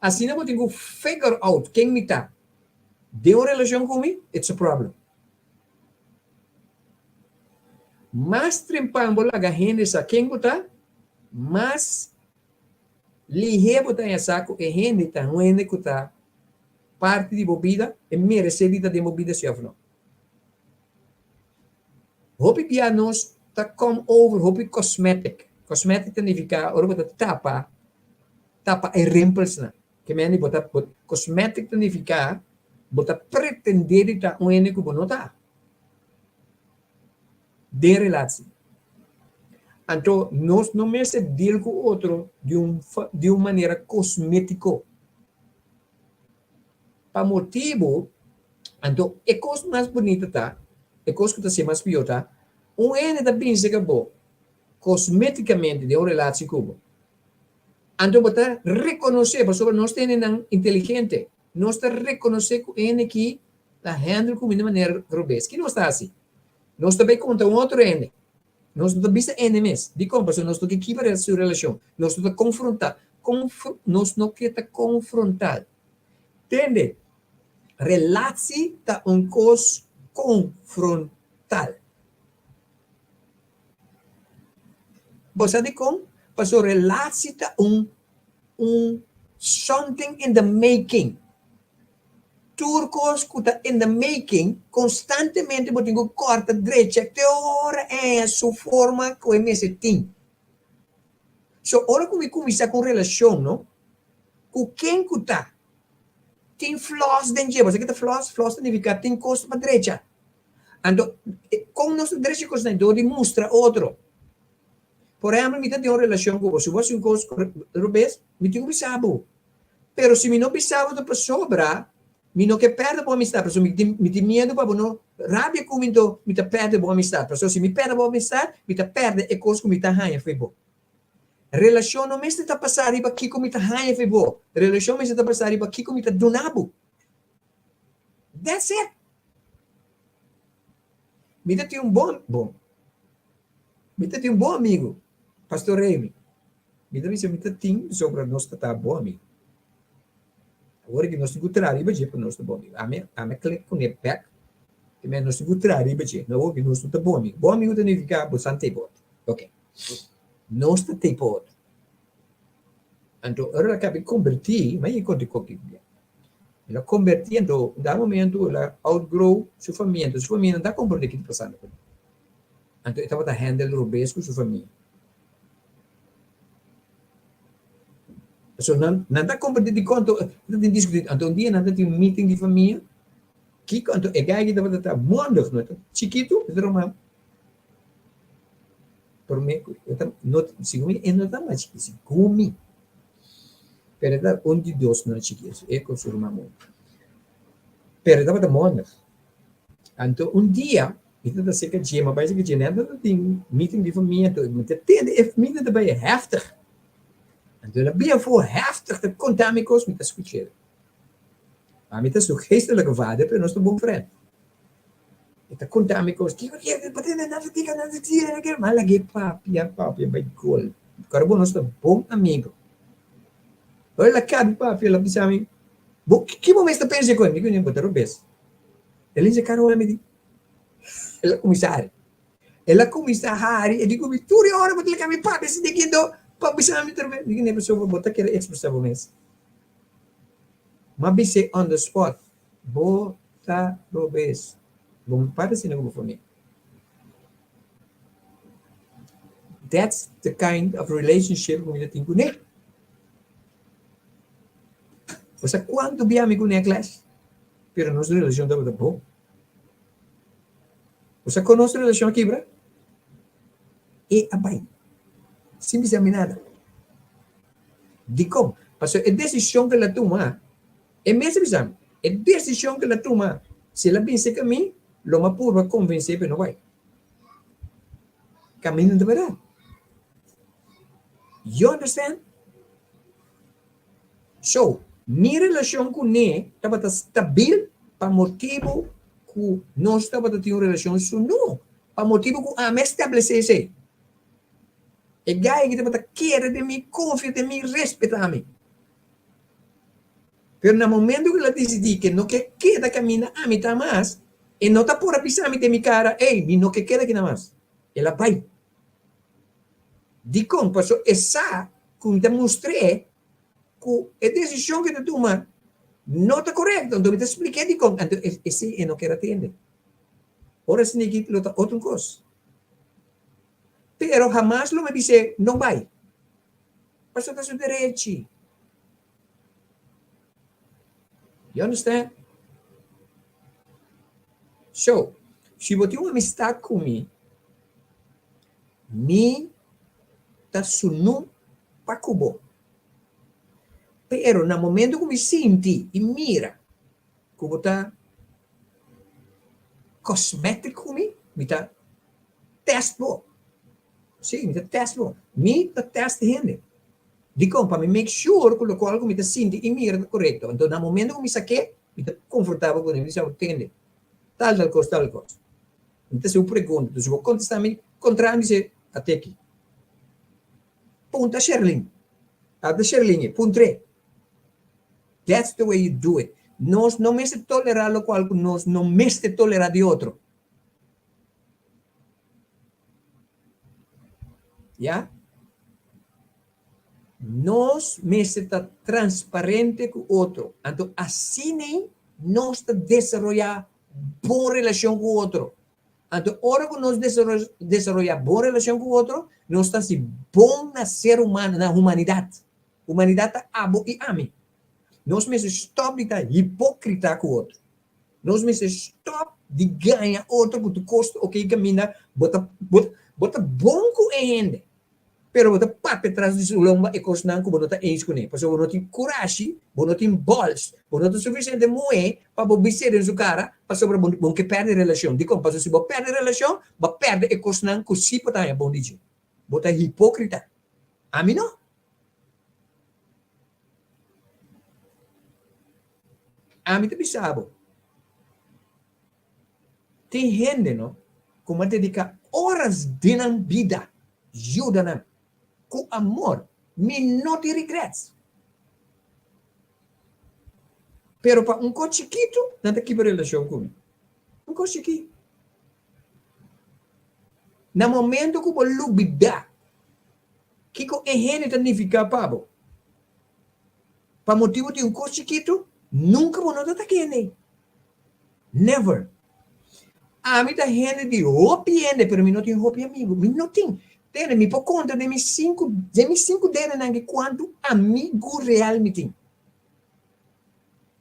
Asina bo tin ku figure out ken mi ta. Den un relashon ku mi, it's a problem. Mas trempan bo laga hende sa ken bo ta, mas lihé bo ta haña sa ku e hende ta un hende ku ta parti di bo bida, e meresé di ta den bo bida si òf no. Hopi bia nos ta come over hopi cosmetic. Cosmetic ta nifiká ora bo ta tapa. tapa e rimpelsnan. Ke mende bo ta cosmetic ta nifiká bo ta pretendé di ta un hende ku bo no ta den relatie. Anto nos no mester deal ku otro di un di un manera kosmétiko. Pa motibu, anto e kos mas bunita ta, e kos ku ta ser mas pió ta, un hende ta binse ku bo kosmétikamente den un relatie ku bo. Anto bo ta rekonosé, pasobra nos ta hendenan inteligente, nos ta rekonosé ku e hende aki ta handle ku mi di manera robes. Ki nos ta hasi? Nos ta bai konta un otro hende. Nos no ta bisa hende mes. Dikon? Pasobra nos no ke kibra su relashon. Nos no ta konfrontá. Nos no ke ta konfrontá. Tende, relatie ta un kos konfrontal. Bo sa dikon? Pasobra relatie ta un un something in the making. Tur kos ku ta in the making, konstantemente bo tin ku kòrta drecha te ora e haña su forma ku e mester tin. So ora ku mi kuminsá ku un relashon no, ku ken ku ta, tin flaws den dje. Bo sa ke ta flaws? Flaws ta nifiká tin kos pa drecha. Anto, kon nos ta drecha kosnan? Dor di mustra otro. Por ehèmpel, mi ta den un relashon ku bo, si bo hasi un kos robes, mi tin ku bisa bo. Pero si mi no bisa bo ta pasobra mi no ke pèrdè bo amistat, pasobra mi tin mi tin miedu pa bo no rabia ku mi, anto mi ta pèrdè bo amistat. Pasobra si mi pèrdè bo amistat, mi ta pèrdè e kos ku mi ta haña fo'i bo. Relashon no mester ta pasá riba kiko mi ta haña fo'i bo. Relashon mester ta pasá riba kiko mi ta duna bo. That's it. Mi ta tin un bon, bon, mi ta tin un bon amigu, Pastor Remy. Mi ta bisa mi ta tin pasobra nos ta ta bon amigu. Awor aki nos tin ku traha riba dje pa nos ta bon amigu. Ami ami a klik kuné bèk i mi nos tin ku traha riba dje. No awor aki nos no ta bon amigu. Bon amigu ta nifiká bo san tei pa otro. Oke. Nos ta tei pa otro. Anto ora el a kaba di kombertí, mi a konta e koki ku bia. El a kombertí anto un dado momento el a outgrow su famia. Anto su famia no ta komprondé kiko ta pasando kuné. Anto e tabata handle robes ku su famia. So nan nan ta komprendé dikon anto nan tin diskutí. Anto un dia nan ta tin un meeting di famia, kiko anto e guy aki tabata ta mondig, no ta chikitu, e ta roma promé ku e ta no segun mi e no ta mas chikí segun mi, pero e ta un di dos nan chikí e ku su ruman muhé, pero e tabata mondig. Anto un dia mi ta ta serka dje, mi a bai serka dje, nan ta tin meeting di famia, anto mi ta tende e meeting ta bai heftig. Anto el a bin afó heftig ta konta mi kos, mi ta skuch'el. Ami ta su geestelijke vader, pero nos ta bon friend. E ta konta mi kos, kiko kiko, bo tende nan ta kiko, nan ta kiko, nan ta kiko, mi a lag'é papia, papia bai gol. Kòrda bo nos ta bon amigo. Ora el a kabi papia, el a bisa mi, bo, ki bo mes ta pensa ku mi? Mi di, bo ta robes. El a kara wak mi di, el a kuminsá hari. El a kuminsá hari, e di ku mi, tur e ora bo ta leka mi papia si di kindo pa bisa mi tur bes. Mi di, ne pasobra bo ta kere ekspresá bo mes. M'a bis'é on the spot, bo ta robes. Bo no papia asina ku bo famia. That's the kind of relationship ku mi ta tin kuné. Bo sa kuantu bia mi kuné clash? Pero nos relacion tabata bon. Bo sa con nos relacion a kibra? E a bai sin bisa mi nada. Dicon? Pasobra e decision cu el a tuma, e mes a bisa mi, e decision cu el a tuma, si el a bin cerca mi, lo mi a purba convence pa e no bai. Caminda ta berdad. You understand? So, mi relashon ku ne tabata stabil pa motibu ku nos tabata tin un relashon sunú, pa motibu ku ami a establesé esei. E guy aki tabata kere den mi, konfia den mi, respetá mi. Pero na momento ku el a disidí ku e no ke keda kaminda ami ta mas, e no ta por a bisa mi den mi kara, ey, mi no ke keda akina mas. El a bai. Dikon? Pasobra e sa ku mi ta mustr'é ku e desishon ku e ta tuma no ta korekto. Anto mi ta splik'é dikon. Anto esei e no kier a tende. Ora esaki lo ta otro kos. Pero hamas lo mi bis'é no bai. Pasobra ta su derechi. You understand? So, si bo tin un amistad cu mi, mi ta sunu pa cu bo. Pero na momento cu mi sinti y mira cu bo ta cosmetic cu mi, mi ta test bo. Sí, mi ta test bo. Mi ta test hende. Dikon? Pa mi make sure ku lokual ku mi ta sinti i mira ta korekto. Anto na momento ku mi sak'é, mi ta konfortabel kuné. Mi ta bisa, Tende, tal tal kos, tal kos. Mi ta hasi un pregunta. Entonces si bo kontestá mi kontra, mi bisa, At'e aki. Punta Sherlyn. Ata Sherlyn ei, puntr'é. That's the way you do it. Nos no mester tolerá lokual ku nos no mester tolerá di otro. Ya. Nos mester ta transparente ku otro. Anto asina nos ta desaroyá bon relashon ku otro. Anto ora ku nos desaroyá bon relashon ku otro, nos ta hasi bon na ser humano, na humanidat. Humanidat ta abo i ami. Nos mester stòp di ta hipókrita ku otro. Nos mester stop di gaña otro ku tur kos ta oke kaminda bo ta bo ta bon ku e hende pero bo ta papia tras di su lomba e kosnan ku bo no ta eens kuné pasobra bo no tin kurashi bo no tin bòls bo no ta sufisiente muhé pa bo bis'é den su kara pasobra bo bo ke pèrdè relashon dikon pasobra si bo pèrdè relashon bo a pèrdè e kosnan ku si bo ta haña bon di dje bo ta hipókrita ami no. Ami ta bisa bo, tin hende no ku a dediká oras di nan bida yuda nan ku amor, mi no tin regrets. Pero pa un kos chikitu nan ta kibra relashon ku mi. Un kos chikí. Na momento ku bo lubidá kiko e hende ta nifiká pa bo, Pa motibu di un kos chikitu, nunka bo no ta ta hende. Never. Ami ta hende di hopi hende, pero mi no tin hopi amigu. Mi no tin. Tende, mi por konta den mi sinku, den mi sinku dedenan ki kuantu amigu real mi tin.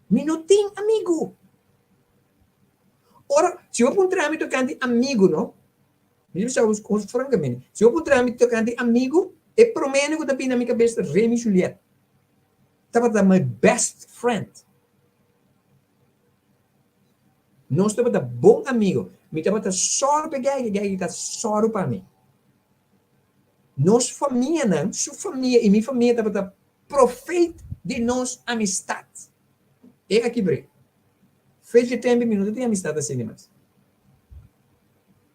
Mi no tin amigu. Ora, si bo puntra mi tokante amigu, no? Mi ta bisa bo frankamente, si bo puntra mi tokante amigu, e promé ku ta bini na mi kabes ta Remy Juliet. Tabata my best friend. Nos tabata bon amigu. Mi tabata sòru pa e gei, e gei ta sòru pa mi. Nos famianan, su famia i mi famia tabata profeit di nos amistat. E aki bre. Fecha tempu mi no ta tin amistat asina mas.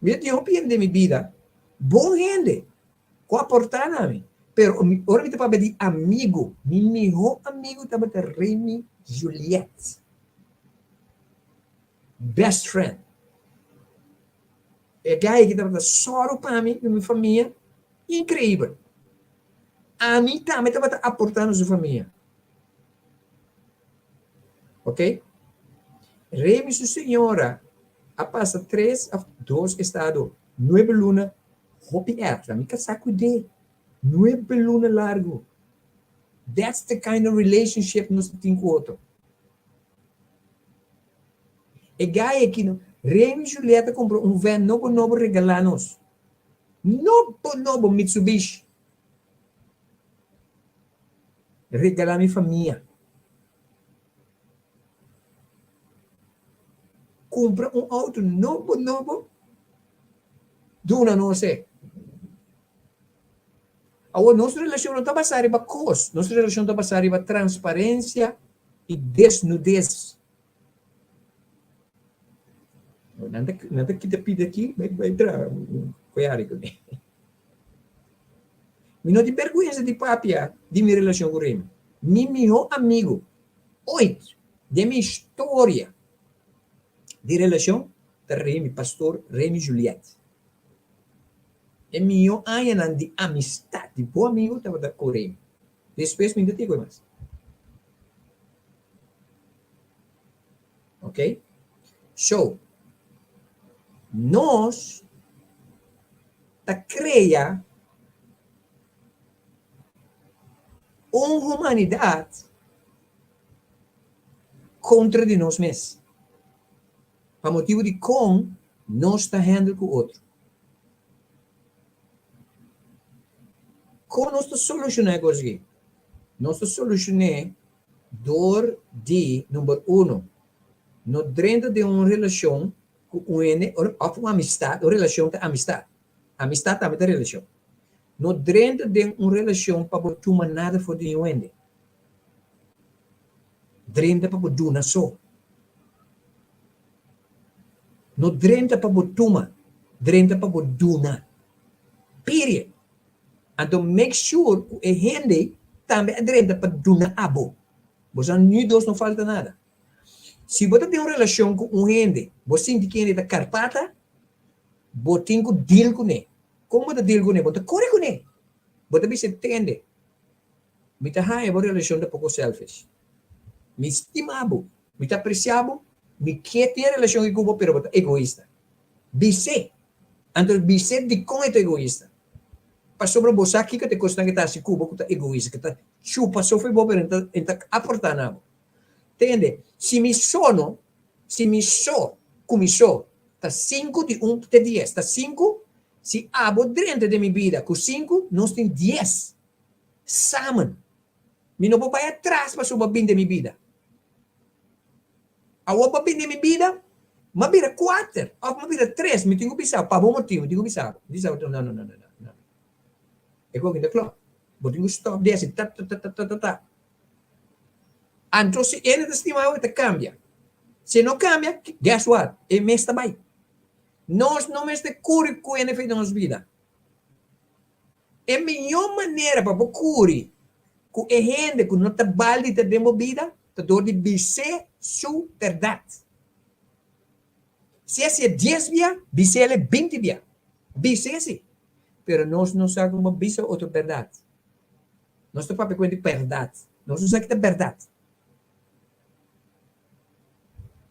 Mi a tin hopi hende den mi bida, bon hende, ku a aportá na mi. Pero ora mi ta papia di amigu, mi mihó amigu tabata Remy Juliet. Best friend. E guy aki tabata sòru pa mi ku mi famia, inkreibel. Ami tambe tabata aportá na su famia. Ok. Remy su señora a pasa tres of dos estado nuebe luna hopi erg. Mi casá cu dé nuebe luna largo. That's the kind of relationship nos ta tin cu otro. E guy aki no, Remy Juliet a compra un van nobo nobo regala nos. Nobo nobo Mitsubishi. Regalá mi famia. Kumpra un outo nobo nobo, duna nos e. Awor nos relashon no ta basá riba kos, nos relashon ta basá riba transparensia i desnudez. Nan ta nan ta kita pida aki bai bai traha koyari kuné. Mi no tin bergwensa di papia di mi relashon ku Remy. Mi mihó amigu oit den mi historia di relashon ta Remy, Pastor Remy Juliet. E mihó añanan di amistat di bo amigu tabata ku Remy. Despues mi no ta tin ku e mas. Ok? So, nos ta krea un humanidat kontra di nos mes. Pa motibu di kon nos ta handle ku otro. Kon nos ta solushoná e kos aki? Nos ta solushon'é dor di, number uno, no drenta den un relashon ku un hende òf un amistat, un relashon ta amistat, amistat tambe ta relashon. No drenta den un relashon pa bo tuma nada for di niun hende. Drenta pa bo duna so. No drenta pa bo tuma, drenta pa bo duna. Period. Anto make sure ku e hende tambe a drenta pa duna abo. Bo sa nu dos no falta nada. Si bo ta den un relashon ku un hende, bo sinti ku e hende ta karpata, bo tin ku deal kuné. Kon bo ta deal kuné? Bo ta kore kuné. Bo ta bisa e tende, Mi ta haña bo relashon ta poko selfish. Mi stima bo, mi ta apresia bo, mi ke tin e relashon aki ku bo, pero bo ta egoista. Bis'é. Anto bis'é dikon e ta egoista. Pasobra bo sa kiko ta e kosnan ku ta hasi ku bo ku ta egoista, ku ta chupa so for bo pero e ta aportá na bo. Tende, si mi so no, si mi so ku mi so ta sinku di un te dies, ta sinku, si abo drenta den mi bida ku sinku, nos tin dies. Samen. Mi no por bai atras pasobra bo a bin den mi bida. Awor bo a bin den mi bida, mi a bira kuater òf mi a bira tres. Mi tin ku bisa bo, pa bo motibu mi tin ku bisa bo. Mi bisa bo, no, no, no, no, no. E koki ta klòp. Bo tin ku stòp di hasi ta, ta, ta, ta, ta, ta. Anto si e no ta stima bo, e ta kambia. Si e no kambia, guess what? E mes ta bai. Nos no mester kuri ku e na nos bida. E mihó manera pa bo kuri ku e hende ku no ta bal di ta den bo bida ta dor di bis'é su bèrdat. Si a si'é dies bia, bis'é el e binti bia. Bis'é si. Pero nos no sa kon pa bisa otro bèrdat. Nos ta papia ku hende bèrdat. Nos no sa ki ta bèrdat.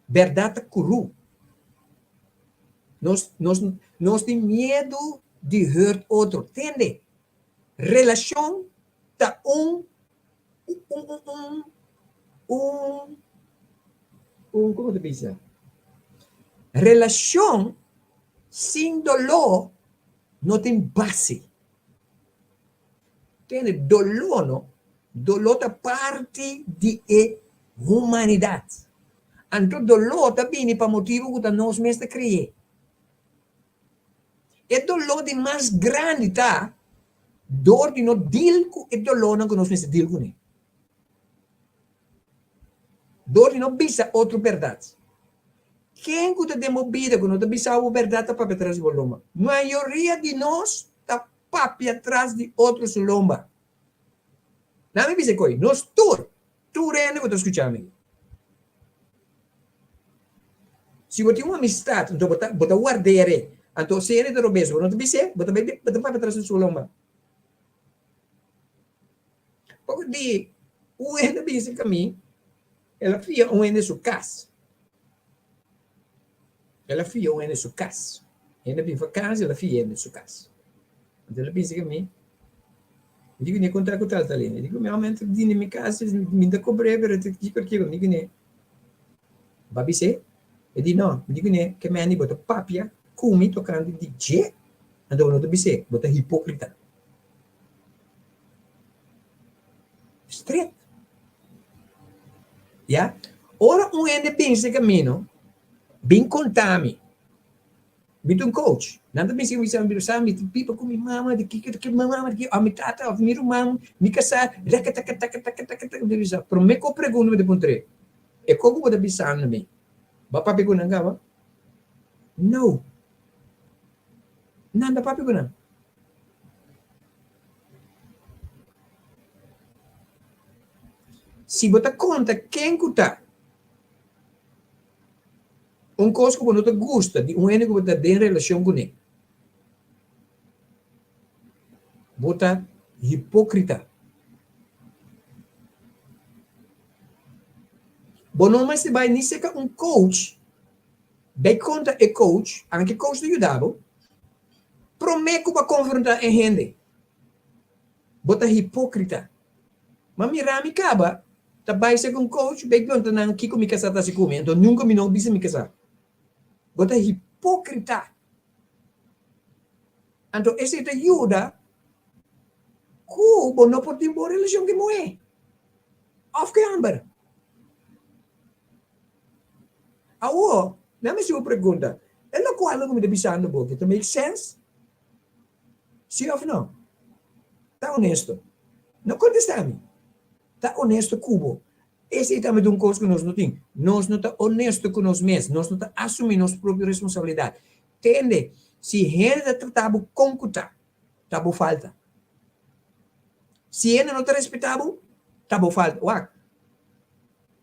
Bèrdat ta kurú. Nos, nos, nos tin miedu di hurt otro. Tende, relashon ta un, un, un, un, un, un, komo ta bisa? Relashon sin doló no tin base. Tende, doló no, doló ta parti di e humanidat. Anto doló ta bini pa motibu ku ta nos mes ta kre'é. E doló di mas grandi ta dor di no deal ku e dolónan ku nos mester deal kuné. Dor di no bisa otro bèrdat. Ken ku ta den bo bida ku no ta bisa bo bèrdat ta papia tras di bo lomba. Mayoria di nos ta papia tras di otro su lomba. Nan mi bisa koe, nos tur, tur hende ku ta skucha mi. Si bo tin un amistat, anto bo ta bo ta ward'é, anto si hende ta robes, bo no ta bis'é, bo ta bai bo ta papia tras di su lomba. Poko di un hende a bisa ku mi, el a fia un hende su kas. El a fia un hende su kas. Hende a bin vakansi, el a fia hende su kas. Anto el a bisa ku mi, mi di ku ne kontra ku tal tal hende. Mi di ku mi aumento di mi kas, mi ta kobr'é, pero kiko kiko. Mi di ku ne, bo a bis'é? E di no. Mi di ku ne, ke mende bo ta papia ku mi tokante di dje, anto bo no ta bis'é, bo ta hipokrita. Stret. Ya? Ora un hende bin se camino, bin conta mi. Mi ta un coach. Nan ta bisa mi, mi sa mi ta biba cu mi mama, di kiko, di kiko, mi mama, di kiko, of mi tata, of mi ruman, mi casá, reka taka taka taka taka taka. Mi bisa, prome cu pregunta mi ta puntr'é, e con cu bo ta bisando mi? Bo a papia cu nan caba? No. Nan ta papia cu nan. Si bo ta konta ken ku ta, un kos ku bo no ta gusta di un hende ku bo ta den relashon kuné, bo ta hipókrita. Bo no mester bai ni serka un coach Bai konta e coach, anke coach ta yuda bo, prome ku bo a konfronta e hende. Bo ta hipokrita. Ma mira mi kaba. Ta bai ser ku un coach, bai konta nan kiko mi kasá ta hasi ku mi, anto nunka mi no bisa mi kasá. Bo ta hipókrita. Anto esei ta yuda ku bo no por tin bon relashon ku e muhé òf ku e hòmber. Awor, mi a mester un pregunta, e lokual ku mi ta bisando bo aki ta make sense? Si òf no? Ta onesto. No kontestá mi. Ta onesto ku bo. Esei tambe ta un kos ku nos no tin. Nos no ta onesto ku nos mes. Nos no ta asumí nos propio responsabilidat. Tende, si hende ta trata bo kon ku ta, ta bo falta. Si hende no ta respetá bo, ta bo falta. Wak,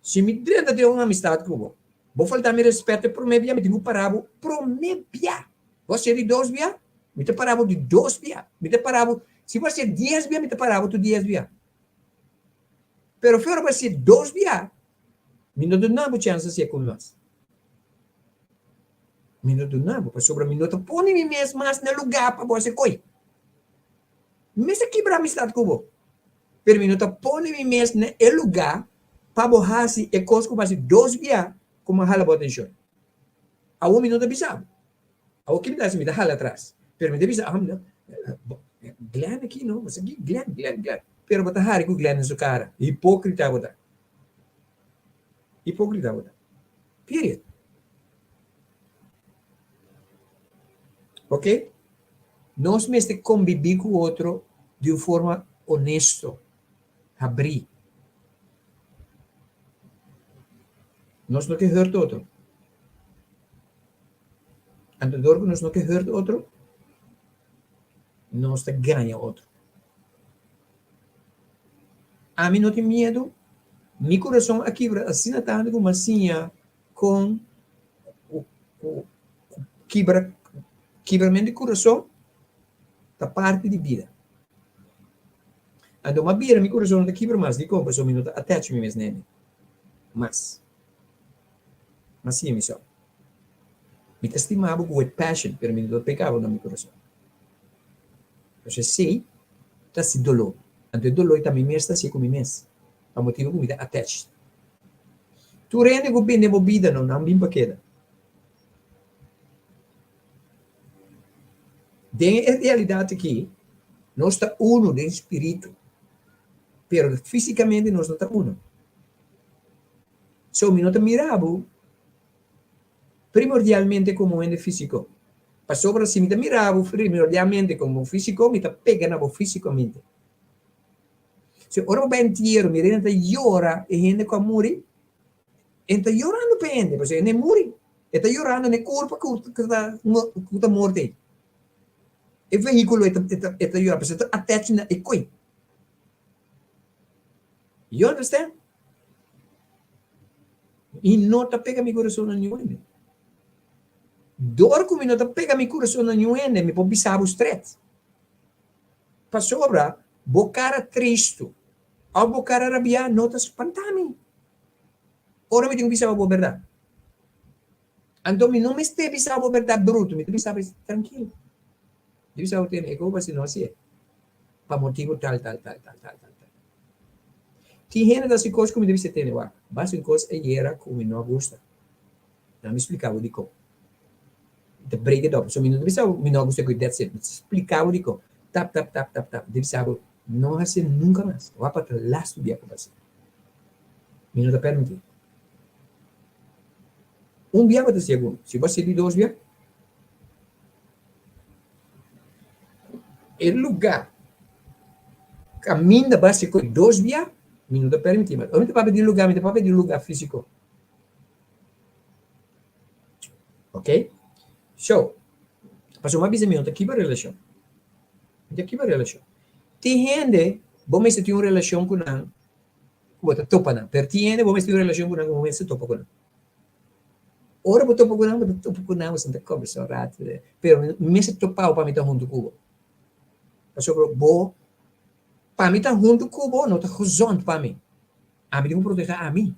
si mi drenta den un amistat ku bo, bo falta mi respet e promé bia, mi tin ku para bo promé bia. Bo a ser di dos bia, mi ta para bo di dos bia. Mi ta para bo, si bo a ser dies bia, mi ta para bo tur dies bia. Pero ora bo a ser dos bia, mi no duna bo chèns di ser ku mi mas. Mi no duna bo, pasobra mi no ta pone mi mes mas na lugá pa bo hasi koi. Mi mester kibra amistat ku bo, pero mi no ta pone mi mes na e lugá pa bo hasi e kos ku bo hasi dos bia ku mi a hala bo atenshon. Awor mi no ta bisa bo. Awor ki mi ta hasi? Mi ta hala atras. Pero mi ta bisa, ah, Glenn aki no, bo sa ki Glenn, Glenn, Glenn. Pero bo ta hari ku Glenn den su kara. Hipókrita bo ta. Hipókrita bo ta. Period. Ok? Nos mester kombibí ku otro di un forma honesto, habrí. Nos no ke hurt otro. Anto dor ku nos no ke hurt otro, nos ta gaña otro. Ami no tin miedu, mi kurason a kibra asina tantu ku mi a siña kon ku ku kibra kibramentu di kurason ta parti di bida. Anto mi a bira mi kurason no ta kibra mas, dikon? Pasobra mi no ta attach mi mes nene mas. Mi a siña mi so. Mi ta stima bo ku with passion, pero mi no ta pega bo na mi kurason. Pasobra esei ta hasi doló. Anto e doló ei ta mi mes ta hasi ku mi mes, pa motibu ku mi ta attached. Tur hende ku bin den bo bida no nan bin pa keda. Den e realidat aki, nos ta uno den spiritu, pero físikamente nos no ta uno. So mi no ta mira bo primordialmente komo un hende físiko. Pasobra si mi ta mira bo primordialmente komo físiko, mi ta pega na bo físikamente. So ora bo bai entiero, mira hende ta yora e hende ku a muri, e ta yorando pa e hende, pasobra e hende muri. E ta yorando na e kurpa ku ta ku ta morto ei. E vehíkulo e ta e ta yora pasobra e ta attach na e koi. You understand? Mi no ta pega mi kurason na niun hende. Dor ku mi no ta pega mi kurason na niun hende, mi por bisa bo stret. Pasobra bo kara tristu òf bo kara rabiá no ta spantá mi ora mi tin ku bisa bo bèrdat. Anto mi no mester bisa bo bèrdat brutu, mi ta bisa bo trankil. Mi bisa bo tene e kos bo hasi no hasié pa motibu tal tal tal tal tal tal tal. Tin hende ta hasi kos ku mi ta bisa tene wak, bo hasi un kos ayera ku mi no a gusta. Nan mi splika bo dikon. Mi ta break it up. So mi no ta bisa bo mi no a gusta ku that's it. Mi ta splika bo dikon. Tap tap tap tap tap. Mi ta bisa bo no hasi nunka mas. Wak pa ta lastu bia ku bo hasi. Mi no ta permiti. Un bia bo ta hasi agun. Si bo hasi di dos bia, e luga kaminda bo hasi ku dos bia, mi no ta permiti mas. Ora mi ta papia di luga, mi ta papia di luga fisiko. Ok? So, pasobra mi a bisa mi no ta kibra relashon. Mi ta kibra relashon. Tin hende bo mester tin un relashon ku nan ku bo ta topa nan, pero tin hende bo mester tin un relashon ku nan ku bo mester topa ku nan. Ora bo topa ku nan, bo ta topa ku nan, bo sinta kombersa un ratu, pero mi mester topa bo pa mi ta huntu ku bo. Pasobra bo, pa mi ta huntu ku bo no ta gezond pa mi. Ami tin ku proteha ami.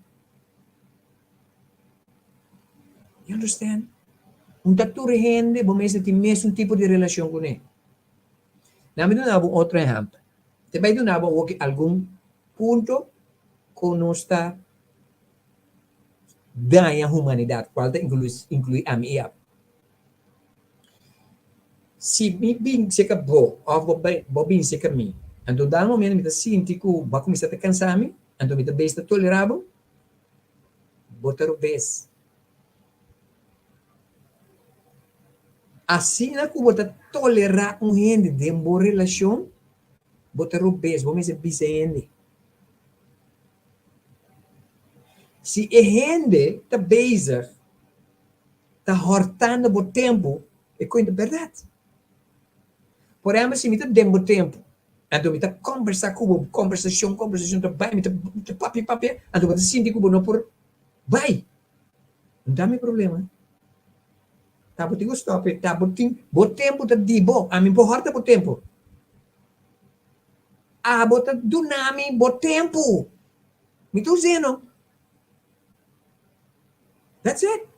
You understand? Un ta tur hende bo mester tin mesun tipo di relashon kuné. Nan mi duna bo un otro ehèmpel. Te bai duna bo awoki algun punto. Kon nos ta daña humanidat, kual ta inkluí ami i abo. Si mi bin serka bo òf bo bin serka mi, anto dado momento mi ta sinti ku bo a kuminsá ta kansa mi, anto mi ta bes ta tolerá bo, bo ta robes. Asina ku bo ta tolerá un hende den bo relashon, bo ta robes, bo mester bisa e hende. Si e hende ta bezig ta hòrtando bo tempu, e kuenta bèrdat. Por ehèmpel, si mi ta den bo tempu, anto mi ta kòmbersá ku bo, kòmbersashon, kòmbersashon ta bai, mi ta papia, papia, anto bo ta sinti ku bo no por bai. No ta mi problema. Ta bo tin ku stòp e, ta bo tin, bo tempu ta di bo, ami por hòrta bo tempu. Abo ta duna mi bo tempu. Mi ta us'é no. That's it.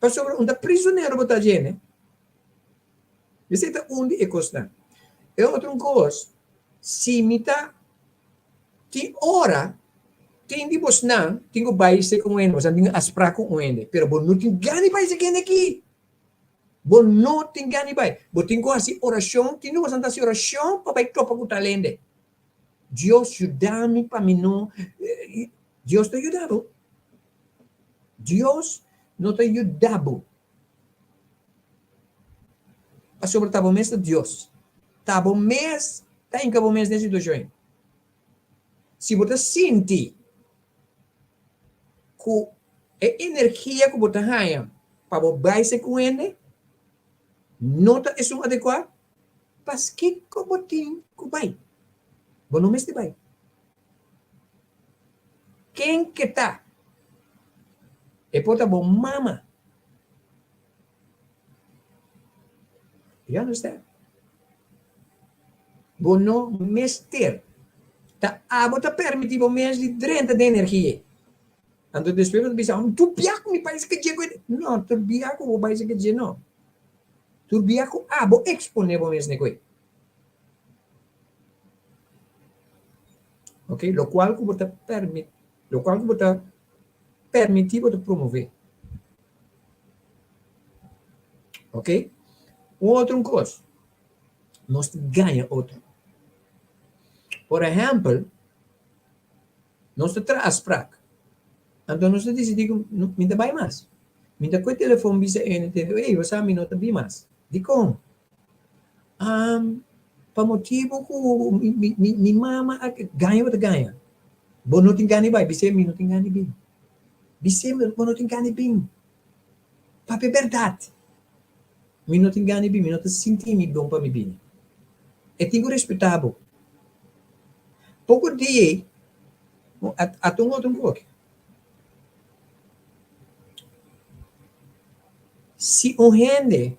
Pasobra un ta prisonero bo ta djene. Esei ta un di e kosnan. E otro un kos, si mi ta tin ora tin di bosnan tin ku bai serka un hende, bosnan tin ku aspra ku un hende, pero bo no tin gana di bai serka hende aki. Bo no tin gana di bai. Bo tin ku hasi orashon, tin di bosnan ta hasi orashon pa bai topa ku tal hende. Dios yuda mi pa mi no Dios ta yuda bo. Dios no ta yuda bo. Pasobra ta bo mes ta Dios. Ta bo mes ta hinka bo mes den situashon ei. Si bo ta sinti ku e energia ku bo ta haña pa bo bai ser ku hende no ta esun adekuá, Paskiko bo tin ku bai? Bo no mester bai. Ken ke ta? E por ta bo mama. You understand? Bo no mester. Ta abo ta permiti bo mes di drenta den energia ei. Anto despues bo ta bisa, tur bia ku mi bai saka dje ku e. No, tur bia ku bo bai saka dje no. Tur bia ku abo eksponé bo mes n'e koe. Ok, lokual ku bo ta permi, lokual ku bo ta permití bo ta promové. Ok, un otro un kos, nos ta gaña otro. Por ehèmpel, nos ta traha afsprak, anto nos ta disidí ku mi ta bai mas. Mi ta koe telefon bisa e hende, ey, bo sa mi no ta bin mas. Dikon? Pa motibu ku mi mama a gaña bo ta gaña. Bo no tin gana di bai, bis'é mi no tin gana di bin. Bis'é bo no tin gana di bin. Papia bèrdat. Mi no tin gana di bin, mi no ta sinti mi bon pa mi bini. E tin ku respetá bo. Poko dia ei, ata un otro un koki. Si un hende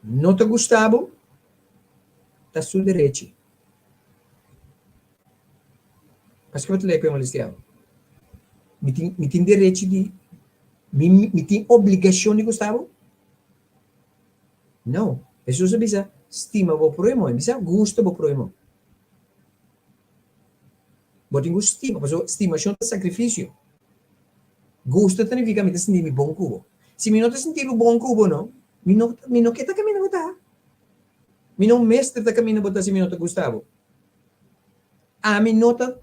no ta gusta bo, ta su derechi. Paske bo ta lei ku e molestia bo? Mi tin, mi tin derechi di, mi, mi tin obligashon di gusta bo? No. Hesus a bisa, stima bo prohimo. E bisa, gusta bo prohimo. Bo tin ku stima, pasobra stimashon ta sakrifisio. Gusta ta nifiká mi ta sinti mi bon ku bo. Si mi no ta sinti mi bon ku bo no, mi no mi no ke ta kaminda bo ta. Mi no mester ta kaminda bo ta si mi no ta gusta bo. Ami no ta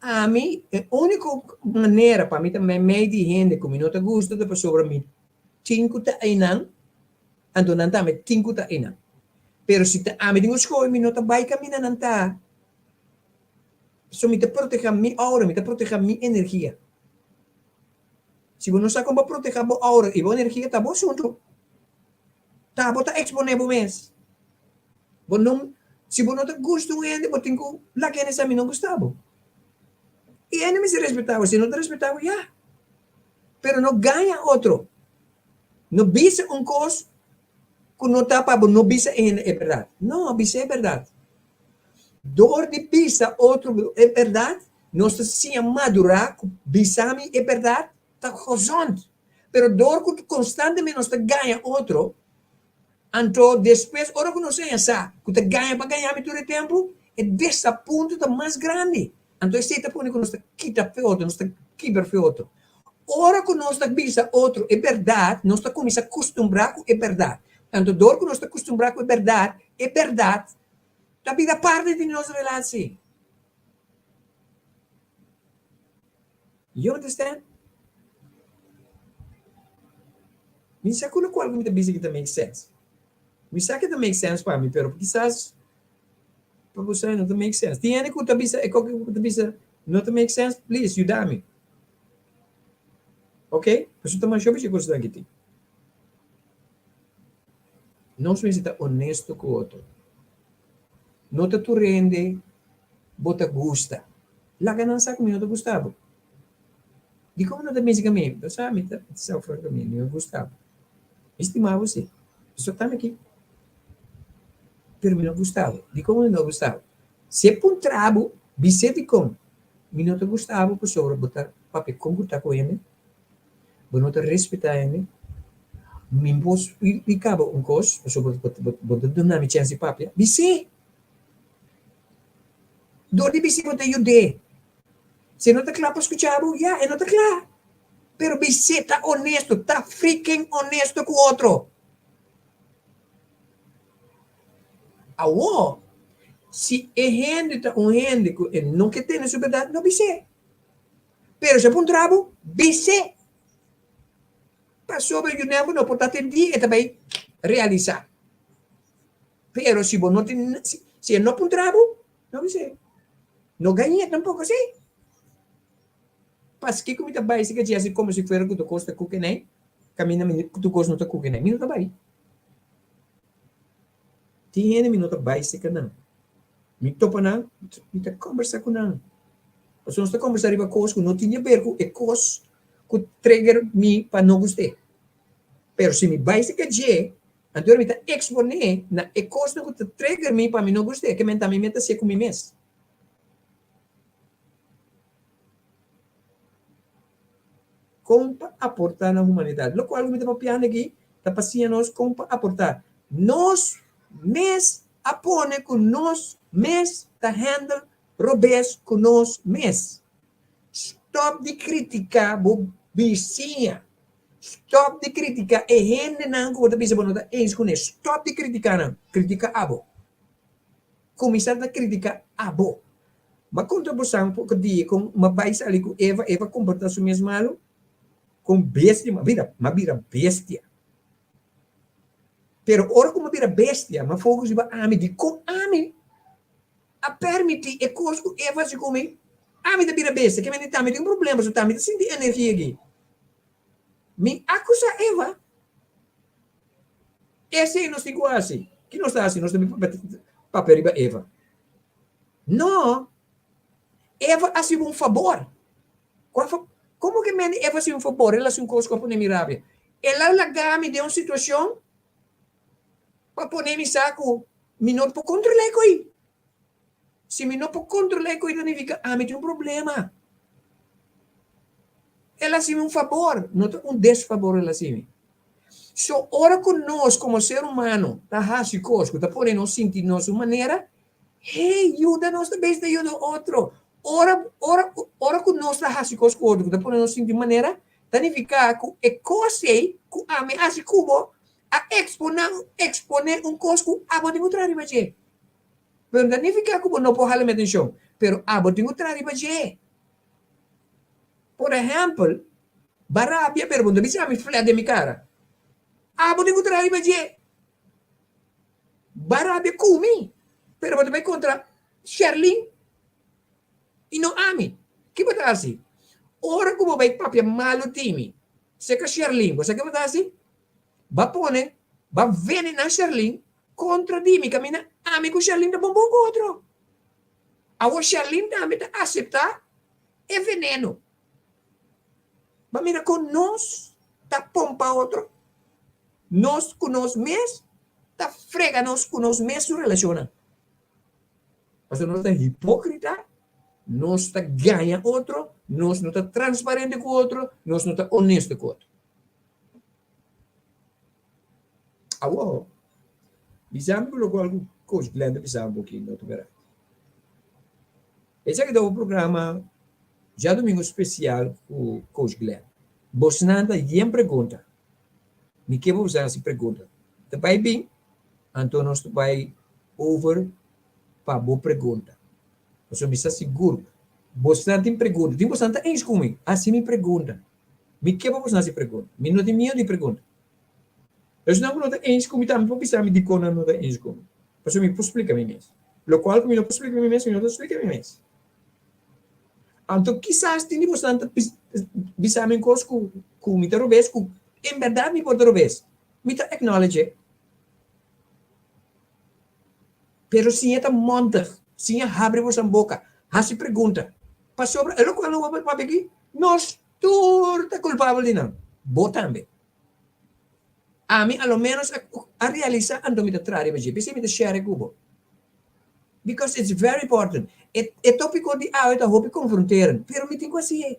ami e úniko manera pa mi ta meimei di hende ku mi no ta gusta ta pasobra mi tin ku ta einan, anto nan tambe tin ku ta einan. Pero si ta ami tin ku skohe mi no ta bai kaminda nan ta. So mi ta proteha mi aura, mi ta proteha mi energia. Si bo no sa kon pa proteha bo aura i bo energia ta bo asuntu. Ta bo ta expone bo mes. Bo no, si bo no ta gusta un hende bo tin ku laga hende sa mi no gusta bo. I hende mester respeta bo, si no ta respeta bo ya. Pero no gaña otro. No bisa un kos ku no ta pa bo no bisa e hende e bèrdat. No, bisa e bèrdat. Dor di bisa otro e bèrdat, nos ta siña madurá ku bisa mi e bèrdat ta gezond. Pero dor ku konstantemente nos ta gaña otro, anto despues ora ku nos siña sa ku ta gaña pa gaña mi tur e tempu, E desapunto ta mas grandi. Anto esei ta pone ku nos ta kita fe otro, nos ta kibra fe otro. Ora ku nos ta bisa otro e bèrdat, nos ta kuminsá kustumbrá ku e bèrdat. Anto dor ku nos ta kustumbrá ku e bèrdat, e bèrdat ta bira parti di nos relasi. You understand? Mi sa ku lokual ku mi ta bisa aki ta make sense. Mi sa ku ta make sense pa mi, pero kisas pa bo sa no ta make sense. Tin hende ku ta bisa e koke ku ta bisa no ta make sense, please yuda mi. Ok? Pasobra ta masha hopi kosnan aki tin. Nos mester ta honesto ku otro. No ta tur hende bo ta gusta. Laga nan sa ku mi no ta gusta bo. Dikon bo no ta mester ku mi? Bo sa mi ta sa ku mi no gusta bo. Mi stima bo si. Pasobra ta mi aki. Pero mi no gusta bo. Dikon mi no gusta bo? Si e puntra bo, bis'é dikon. Mi no ta gusta bo pasobra bo ta papia kon ku ta ku hende, bo no ta respetá hende. Mi por splika bo un kos pasobra bo ta duna mi chèns di papia. Bis'é! Dor di bis'é bo ta yud'é. Si e no ta kla pa skucha bo, ya, e no ta kla. Pero bis'é, ta onesto, ta freaking onesto ku otro. Awor, si e hende ta un hende ku e no ke tene su bèrdat, no bis'é. Pero si e puntra bo, bis'é. Pasobra yunan bo no por ta atendí, e ta bai realisá. Pero si bo no tin, si e no puntra bo, no bis'é. No gañ'é tampoko, sí. Paskiko mi ta bai si kachi hasi komo si fuera ku tur kos ta kukenei, kaminda mi tur kos no ta kukenei, mi no ta bai. Tin hende mi no ta bai serka nan. Mi topa nan, mi ta kombersá ku nan. Pasobra nos ta kombersá riba kos ku no tin di aber ku e kos ku trigger mi pa no gust'é. Pero si mi bai serka dje, anto mi ta eksponé na e kosnan ku ta trigger mi pa mi no gust'é, ke men tambe mi ta hasié ku mi mes. Kon pa aportá na humanidat. Lokual ku mi ta papiando aki ta pa siña nos kon pa aportá. Nos mes a pone ku nos mes ta handle robes ku nos mes. Stòp di kritiká bo bisiña. Stòp di kritiká e hendenan ku bo ta bisa bo no ta eens kuné. Stòp di kritiká nan. Kritiká abo. Kuminsá ta kritiká abo. M'a konta bosan poko dia kon m'a bai sali ku Eva, Eva komportá su mes malu kon bestia, m'a bira, m'a bira bestia. Pero ora ku m'a bira bestia, m'a focus riba ami, dikon ami a permití e kos ku Eva hasi ku mi, ami ta bira bestia, ke mende tambe tin un problema, pasobra tambe ta sinti energia aki. Mi akusá Eva, esei nos tin ku hasi. Ki nos ta hasi? Nos ta bin papia riba Eva. No! Eva a hasiba un fabor. Kua fa? Komo ke mende Eva hasi un fabor? El hasi un kos ku a pone mi rabia. El a laga mi den un situashon pa pone mi sa ku mi no por kontrolá e koi. Si mi no por kontrolá e koi ta nifiká ami tin un problema. El a hasi mi un fabor, no ta un desfabor el a hasi mi. So ora ku nos komo ser humano ta hasi kos ku ta pone nos sinti nos un manera, Hey, yuda nos ta bes ta yuda otro. Ora, ora, ora ku nos ta hasi kos ku otro ku ta pone nos sinti manera, ta nifiká ku e kos ei ku ami a hasi ku bo a eksponá, eksponé un kos ku abo tin ku traha riba dje. Pero no ta nifiká ku bo no por hala mi atenshon, pero abo tin ku traha riba dje. Por ehèmpel, bo a rabia pero bo no ta bisa ami flèt den mi kara. Abo tin ku traha riba dje. Ba rabia ku mi, pero bo ta bai kontra Sherlyn i no ami. Ki bo ta hasi? Ora ku bo bai papia malu di mi serka Sherlyn, bo sa ke bo ta hasi? Ba pone, ba venená Sherlyn kontra di mi, kaminda ami ku Sherlyn ta bon bon ku otro. Awor Sherlyn tambe ta aseptá e veneno. Ba mira kon nos ta pompa otro. Nos ku nos mes ta frega nos ku nos mes su relashonnan. Pasobra nos ta hipókrita, nos ta gaña otro, nos no ta transparente ku otro, nos no ta onesto ku otro. Awor, bisa mi ku lokual ku Coach Glenn ta bisa bo aki no ta bèrdat. Esaki ta bo programa djadumingu spesial ku Coach Glenn. Bosnan ta yen pregunta. Mi ke bo hasi pregunta. Ta bai bin, anto nos ta bai over pa bo pregunta. Pasobra mi sa sigur bosnan tin pregunta. Tin bosnan ta eens ku mi, hasi mi pregunta. Mi ke pa bosnan hasi pregunta. Mi no tin miedu di pregunta. Esnan ku no ta eens ku mi tambe por bisa mi dikon nan no ta eens ku mi. Pasobra mi por splika mi mes. Lokual ku mi no por splika mi mes, mi no ta splika mi mes. Anto kisas tin di bosnan ta bisa mi un kos ku ku mi ta robes ku en bèrdat mi por ta robes. Mi ta acknowledge e. Pero siña ta mòntig, siña habri bosan boka, hasi pregunta. Pasobra e lokual no bo papia aki, nos tur ta kulpabel di nan, bo tambe. Ami a lo ménos a realisá anto mi ta traha riba dje, p'esei mi ta share ku bo. Because it's very important. E e tópiko di awe ta hopi konfronterend, pero mi tin ku hasi e.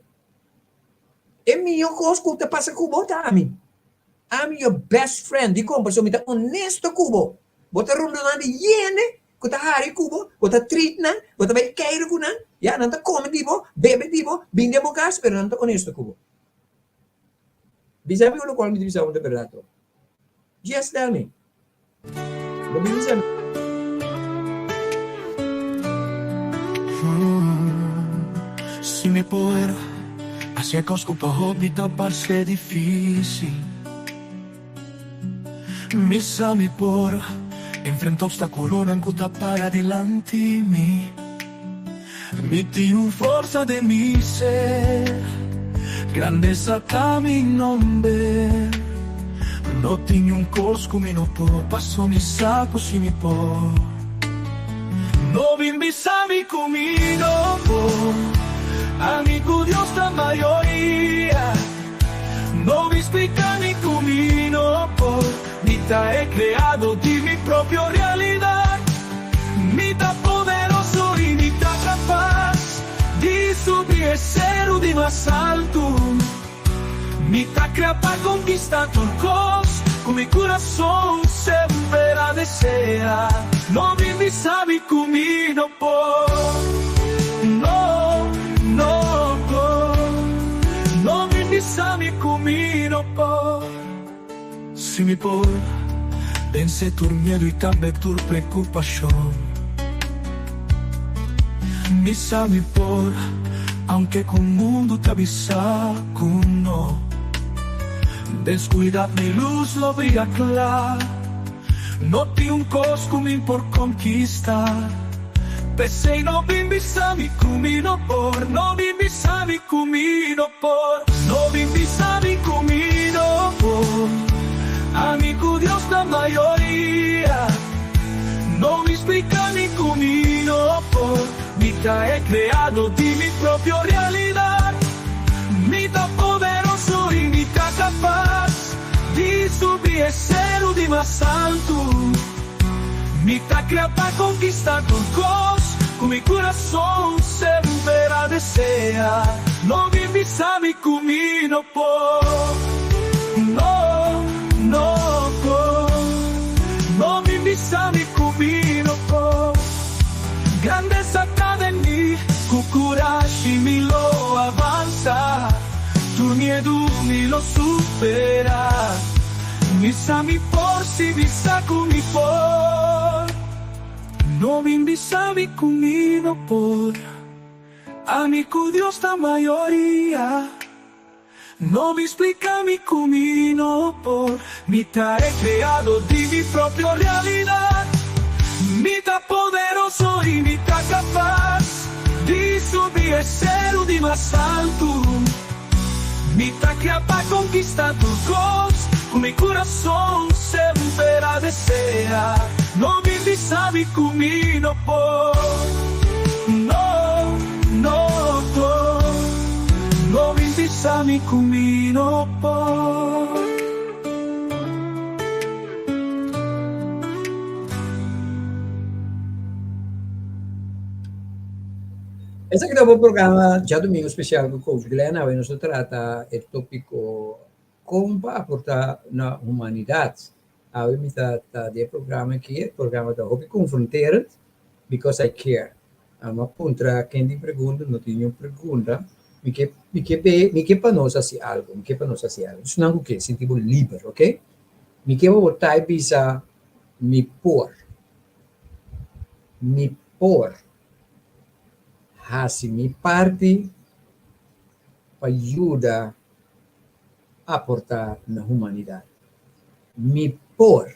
E mihó kos ku ta pasa ku bo ta ami. I'm your best friend. Dikon? Pasobra mi ta honesto ku bo. Bo ta rondoná di hende ku ta hari ku bo, bo ta treat nan, bo ta bai keiru ku nan, ya, nan ta kome di bo, bebe di bo, bini den bo kas, pero nan ta honesto ku bo. Bisa mi lokual mi ta bisa bo ta bèrdat to. Just tell me. Bo bin bisa mi. Si mi por hasi e kos ku pa hopi ta parse difísil. Mi sa mi por enfrenta obstaculonan cu ta para dilanti mi. Mi tin un forsa den mi ser, grandeza ta mi nomber. No tin niun cos cu mi no por, paso mi sa cu si mi por. No bin bisa mi cu mi no por, ami cu Dios ta mayoria. No mi splika mi ku mi no por. Mi ta e kreado di mi propio realidat. Mi ta poderoso i mi ta kapas di subi e seru di mas altu. Mi ta krea pa konkista tur kos ku mi kurason semper a desea. No bin bisa mi ku mi no por. No, no por. No bin bisa mi ku mi no por. Si mi por vense tur miedu i tambe tur preokupashon. Mi sa mi por, aunke ku mundu ta bisa ku no. Deskuidat mi lus lo bria kla. No tin un kos ku mi por konkista. P'esei no bin bisa mi ku mi no por. No bin bisa mi ku mi no por. No bin bisa mi ku mi no por. Ami ku Dios ta mayoria. No bin splika mi ku mi no por. Mi ta e kreado di mi propio realidat. Mi ta poderoso i mi ta kapas. Di subi e seru di mas altu. Mi ta krea pa konkista tur kos ku mi kurason semper a desea. No bin bisa mi ku mi no por. No, no por. No bin bisa mi ku mi no por. Grandesa ta den mi, ku kurashi mi lo avansa. Tur miedu mi lo supera. Mi sa mi por si mi sa ku mi por. No bin bisa mi ku mi no por. Ami ku Dios ta mayoria. No bin splika mi ku mi no por. Mi ta e kreado di mi propio realidat. Mi ta poderoso i mi ta kapas di subi e seru di mas altu. Mi ta kria pa konkista tur kos ku mi kurason semper a desea. No bin bisa mi ku mi no por. No, no por. No bin bisa mi ku mi no por. Esaki ta bo programa Djadumingu Spesial ku Coach Glenn. Awe nos ta trata e topiko Kon pa aporta na humanidat. Awe mi ta ta di e programa aki. E programa ta hopi konfronterend because I care. Amo a puntra ken tin pregunta, no tin niun pregunta. Mi ke, mi ke pe, mi ke pa nos hasi algo, mi ke pa nos hasi algo. Esnan ku ke sinti bo liber, ok? Mi ke pa bo type bisa mi por. Mi por hasi mi parti pa yuda aportá na humanidat. Mi por.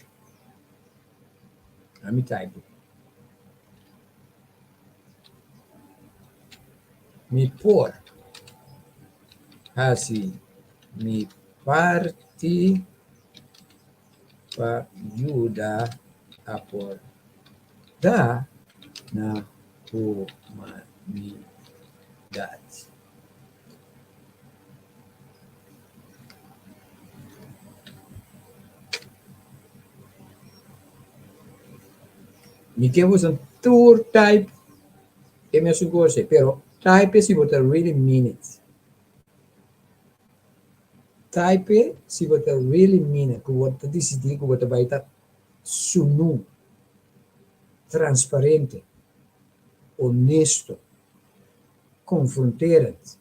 Ami type. Mi por hasi mi parti pa yuda aportá na humanidat. Mi ke boso tur type e mesun kos ei, pero type si bo ta really mean it. Type si bo ta really mean it, ku bo ta disidí ku bo ta bai ta sunu, transparente, honesto, konfronterend,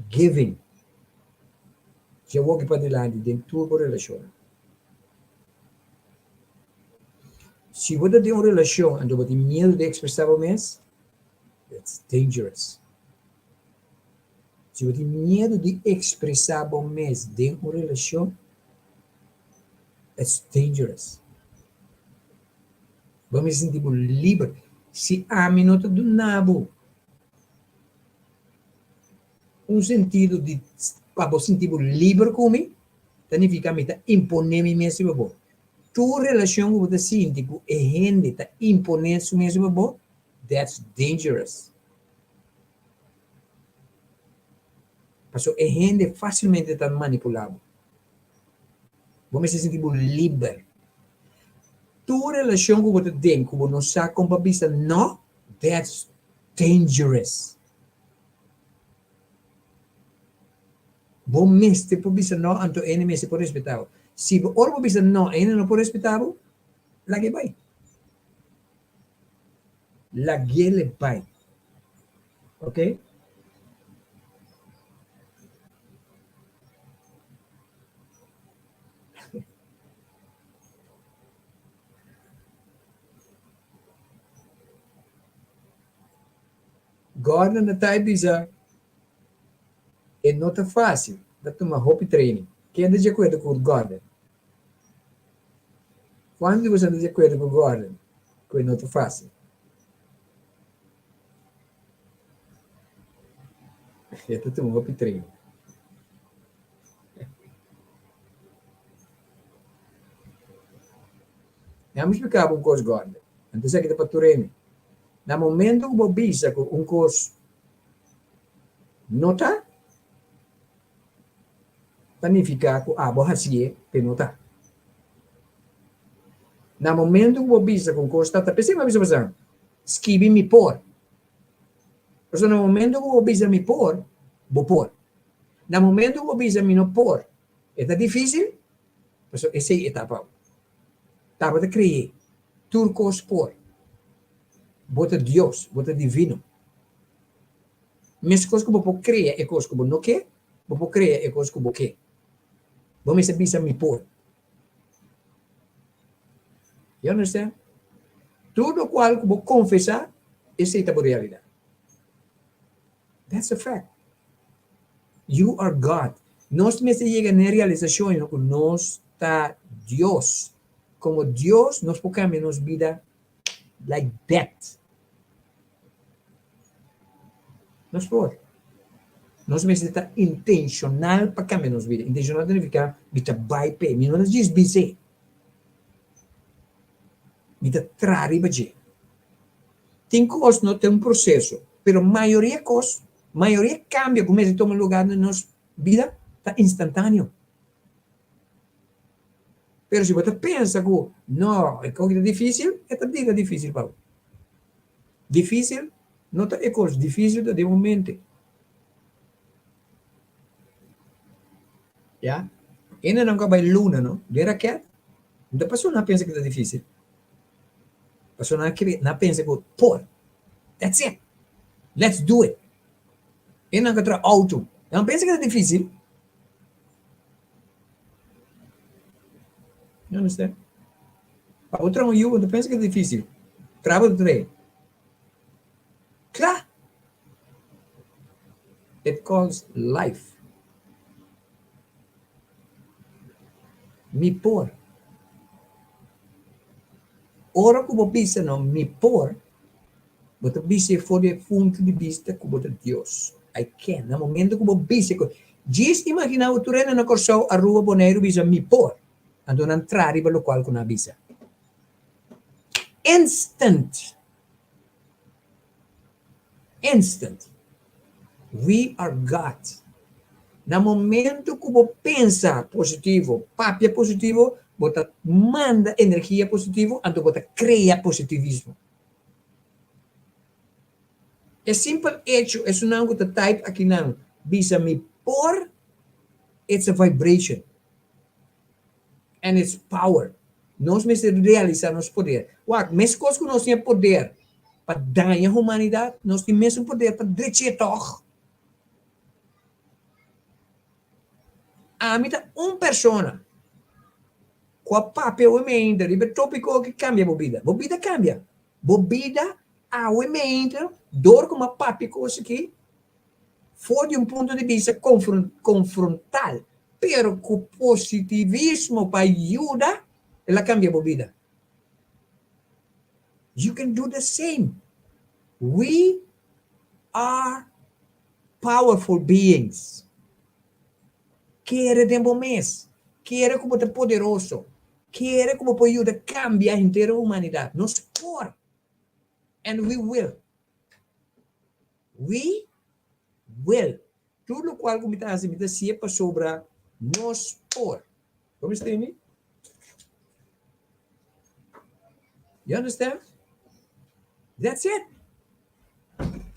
giving. Dje woki padilanti den tur bo relashonnan. Si bo ta den un relashon anto bo tin miedu di ekspresá bo mes, that's dangerous. Si bo tin miedu di ekspresá bo mes den un relashon, that's dangerous. Bo mester sinti bo liber. Si ami no ta duna bo un sentido di pa bo sinti bo liber ku mi, ta nifiká mi ta imponé mi mes riba bo. Tur relashon ku bo ta sinti ku e hende ta imponé su mes riba bo, that's dangerous. Pasobra e hende fásilmente ta manipulá bo. Bo mester sinti bo liber. Tur relashon ku bo ta den ku bo no sa kon pa bisa no, that's dangerous. Bo mester por bisa no, anto ene mester por respetá bo. Si bo ora bo bisa no, ene no por respetá bo, lag'é bai. Lag'é bai. Ok? Gordon a ta bisa, E no ta fácil, ta tuma hopi training. Ken ta di akuerdo ku Gordon? Kuantu di boso ta di akuerdo ku Gordon ku e no ta fácil? E ta tuma hopi training. Déjame explica bo un kos, Gordon. Anto esaki ta pa tur hende. Na momento ku bo bisa ku un kos no ta, ta nifiká ku abo hasié p'e no ta. Na momento ku bo bisa ku un kos ta, ta p'esei mi a bisa boso, skibi mi por. Pasobra na momento ku bo bisa mi por, bo por. Na momento ku bo bisa mi no por, e ta difísil, pasobra esei e ta pa bo. Tabata kree tur kos por. Bo ta Dios, bo ta divino. Meskos ku bo por krea e kos ku bo no ke, bo por krea e kos ku bo ke. Bo mester bisa mi por. You understand? Tur lokual ku bo konfesá, esei ta bo realidat. That's a fact. You are God. Nos mester yega na e realisashon ku nos ta Dios. Komo Dios nos por kambia nos bida like that. Nos por. Nos mester ta intenshonal pa kambia nos bida. Intenshonal ta nifiká mi ta bai p'e. Mi no ta djis bis'é. Mi ta traha riba dje. Tin kos no ta un proseso, pero mayoria kos, mayoria kambio ku mester tuma lugar den nos bida ta instantáneo. Pero si bo ta pensa ku no, e kos ta difísil, e ta bira difísil pa bo. Difísil no ta e kos, difísil ta den bo mente. Ya, hendenan ku a bai luna no, den raket, no ta pasobra nan a pensa ku ta difísil. Pasobra nan a kere, nan a pensa ku por. That's it. Let's do it. E nan ka traha auto. Nan pensa ku ta difísil. You understand? Pa bo traha un yu, bo ta pensa ku ta difísil. Traha bo ta traha. Kla. It calls life. Mi por. Ora ku bo bisa no mi por, bo ta bisa for di e punto di bista ku bo ta Dios. I can. Na momento ku bo bisa ku djis imagina bo tur hende na Kòrsou, Aruba, Boneiru bisa mi por, anto nan traha riba lokual ku nan a bisa. Instant. Instant. We are God. Na momento ku bo pensa positivo, papia positivo, bo ta manda energia positivo, anto bo ta krea positivismo. E simpel echo, esunnan ku ta type akinan bisa mi por, it's a vibration. And it's power. Nos mester realisa nos poder. Wak, meskos ku nos tin e poder pa daña humanidat, nos tin mesun poder pa drech'é tòg. Ami ta un persona ku a papia awe meinta riba e tópiko aki kambia bo bida. Bo bida kambia. Bo bida awe meinta dor ku mi a papia kos aki for di un punto di bista konfrontal, pero ku positivismo pa yuda, el a kambia bo bida. You can do the same. We are powerful beings. Kere den bo mes. Kere ku bo ta poderoso. Kere ku bo por yuda kambia henter humanidat. Nos por. And we will. We will. Tur lokual ku mi ta hasi, mi ta hasié pasobra nos por. Bo mester mi? You understand? That's it.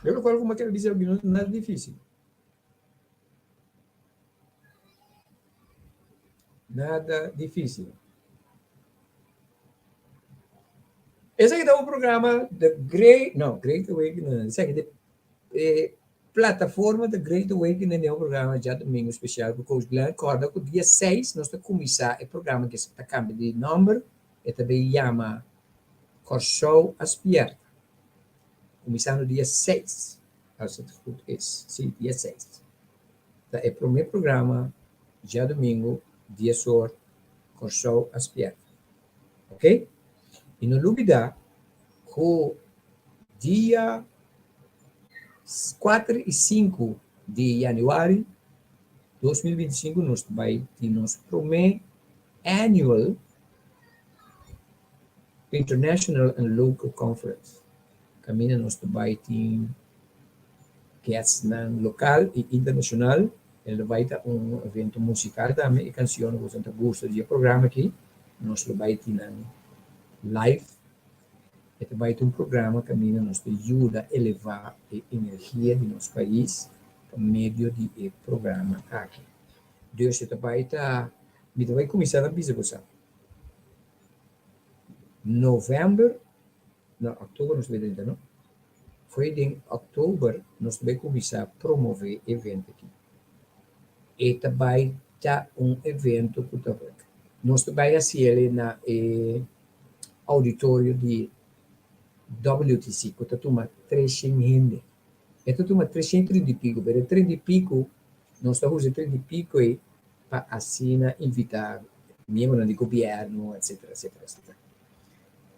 E lokual ku mi a kere bisa no ta nada difísil. Nada difísil. Esaki ta un programa The Great, no, Great Awakening, esaki ta e plataforma The Great Awakening den un programa djadomingo spesial ku Coach Glenn. Kòrda ku dia seis nos ta kuminsá e programa ke ta kambia di nòmber, e ta bay yama Kòrsou a Spièrta. Kuminsando dia seis, als het goed is, si, dia seis. Ta e promé programa djadomingo dies or Kòrsou a Spièrta. Ok? I no lubida ku dia kuater i sinku di yanüari 2025 nos ta bai tin nos promé annual International and Local Conference kaminda nos ta bai tin guestnan lokal i internashonal. E lo bai ta un evento musikal tambe i kansion ku boso ta gusta di e programa aki nos lo bai tin nan live. E ta bai ta un programa kaminda nos ta yuda elevá e energia di nos pais pa medio di e programa aki. Dus e ta bai ta, mi ta bai kuminsá ta bisa boso novèmber. Na òktober nos ta bai drenta no. Fo'i den òktober nos ta bai kuminsá promové e evento aki. E ta bai ta un evento ku ta nos ta bai hasi el na e auditorio di WTC ku ta tuma treshen hende. E ta tuma treshen trinta i piku pero e trinta i piku nos ta usa e trinta i piku ei pa asina invitá miembronan di gobièrnu etsetera etsetera etsetera.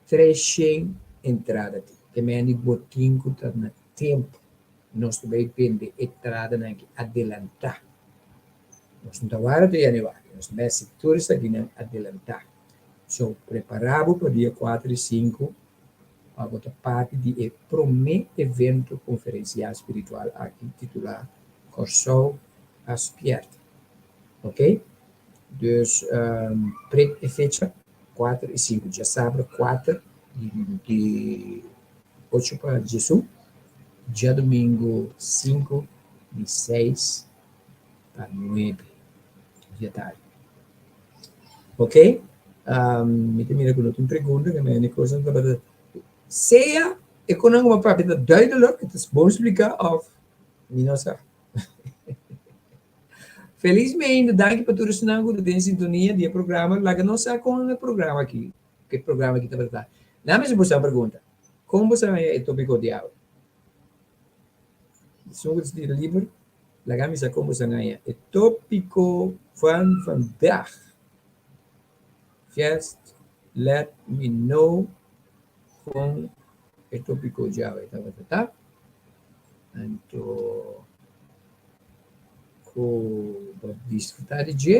Treshen entrada tin. Te mende bo tin ku ta na tempu. Nos ta bai bende entradanan aki adelantá. Nos no ta wara te yanüari. Nos ta bai hasi tur esakinan adelantá. So, prepará bo pa dia kuater i sinku pa bo ta parti di e promé evento konferensial spiritual aki titulá Kòrsou a Spièrta. Oké? Dus, prik e fecha. Kuater i sinku djasabra kuater di ocho pa diesun, djadumingu sinku di seis pa nuebe di atardi. Ok, mi ta mira ku no tin pregunta, ke mene kos nan tabata sea. E konan ku bo papia ta duidelijk, e ta bon spliká òf mi no sa. Felismente danki pa tur esnan ku ta den sintonia di e programa. Laga nos sa kon e programa aki, ku e programa aki tabata ta. Nan mester boso a pregunta, kon bo sa haña e topiko di awe? Esun ku ta sinti liber, laga mi sa kon bo sa haña e topiko van vandaag. Just let me know kon e topiko di awe tabata ta. Anto ku bo disfrutá di dje.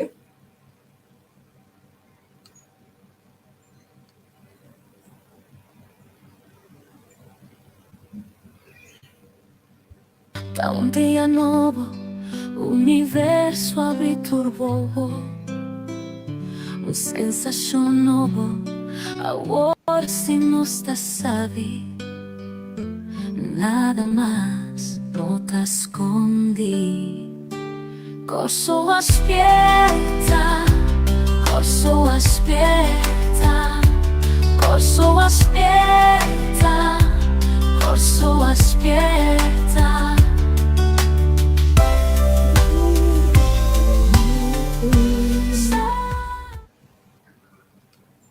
Ta un dia nobo, universo a bri tur bobo. Un sensashon nobo, awor si nos ta sabi. Nada mas no ta skondi. Kòrsou a spierta, Kòrsou a spierta, Kòrsou a spierta, Kòrsou a spierta.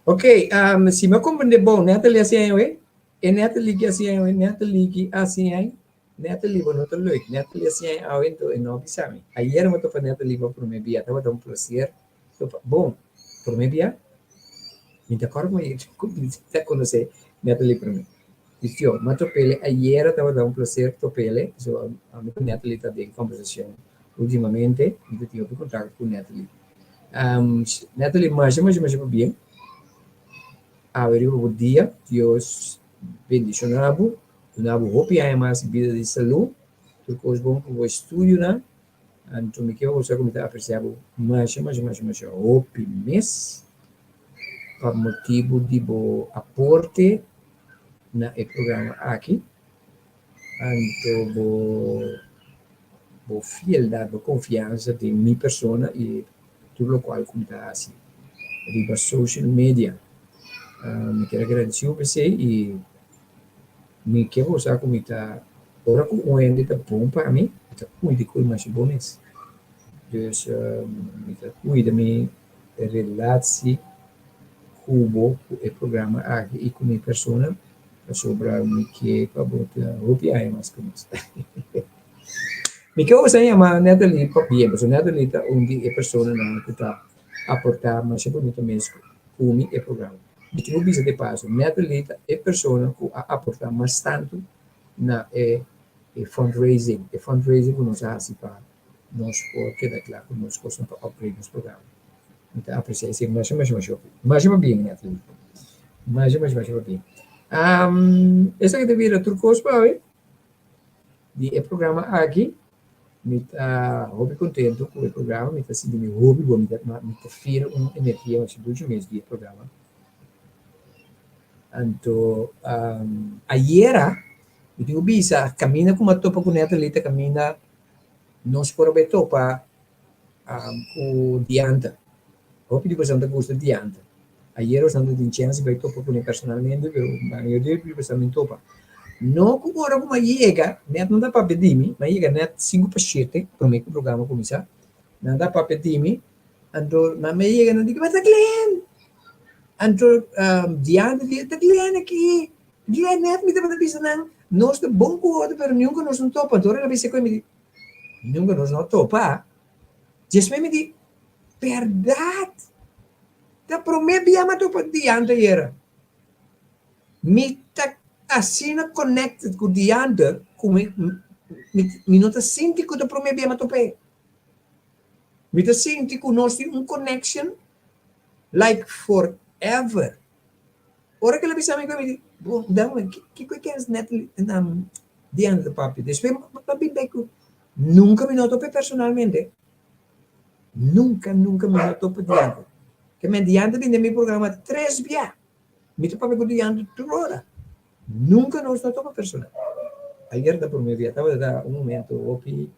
Ok, si mi a komprendé bon, Natalie a siña awe? E Natalie ki a siña awe? Natalie ki a siña ai? Natalie, bo no ta leuk. Natalie a siña awe enton e no a bisa mi. Ayer mi a topa Natalie pa prome bia. Tabata un placer topa. Bon, prome bia? Mi ta acorda como ta conoce Natalie prome. Distio, mi a top'ele ayer, tabata un placer top'ele. So, ami cu Natalie ta den conversacion ultimamente. Mi ta tin hopi contacto cu Natalie. Natalie, masha, masha, masha pabien. Awe riba bo dia, Dios bendiciona bo. Duna bo hopi aña mas bida di salú, tur kos bon ku bo estudionan. Anto mi ke bo sa ku mi ta apresiá bo masha, masha, masha, masha hopi mes pa motibu di bo aporte na e programa aki. Anto bo bo fieldat, bo konfiansa den mi persona i tur lokual ku mi ta hasi riba social media. Mi kier a gradisiu bo p'esei i. Mi ke bo sa ku mi ta, ora ku un hende ta bon pa mi, mi ta kuida ku e masha bon mes. Dus mi ta kuida mi relatie ku bo, ku e programa aki i ku mi persona, pasobra mi ke pa bo ta hopi aña mas ku nos. Mi ke bo sa yama Natalie pabia, pasobra Natalie ta un di e personanan ku ta aportá masha bunito mes ku mi e programa. Mi tin ku bisa de paso, Natalie ta e persona ku a aportá mas tantu na e fundraising, e fundraising ku nos a hasi pa nos por keda kla ku nos kosnan pa upgrade nos programa. Mi ta apresiá esei masha masha masha hopi. Masha pabien Natalie. Masha masha masha pabien. Esaki ta bira tur kos pa awe di e programa aki. Mi ta hopi contento cu e programa, mi ta sinti mi hopi bon, mi ta mi ta feel un energia masha dushi mes di e programa. Anto ayera mi tin cu bisa caminda cu mi a topa cu Natalie ta caminda nos por a bay topa cu Diantha. Hopi di boso ta gusta Diantha. Ayera boso no tin chèns di bai topa kuné personalmente, pero mayoria di boso a topa. No ku ora ku mi a yega, nèt nan ta papia di mi, mi a yega nèt sinku pa shete, promé ku programa kuminsá, nan ta papia di mi, anto nan mi a yega nan di, ta Glenn! Anto Diantha di, ta Glenn aki! Glenn nèt mi tabata bisa nan, nos ta bon ku otro, pero nunka nos no topa. Anto ora nan a bisa ku mi di, nunka nos no topa. Despues mi di, Bèrdat! Ta promé bia mi a topa Dianthe ayera. Mi ta asina connected ku Dianthe ku mi mi no ta sinti ku ta promé bia mi a top'é. Mi ta sinti ku nos tin un connection like forever. Ora ku el a bisa mi ku mi di, bon, dame, kiko e kens Natalie, Dianthe ta papia? Despues mi a bin bek ku nunka mi no a top'é personalmente. Nunka, nunka mi no topa Dianthe. Ke men Dianthe bin den mi programa tres bia. Mi ta papia ku Dianthe tur ora. Nunka nos no topa personal. Ayer ta prome bia. Tabata ta un momento hopi,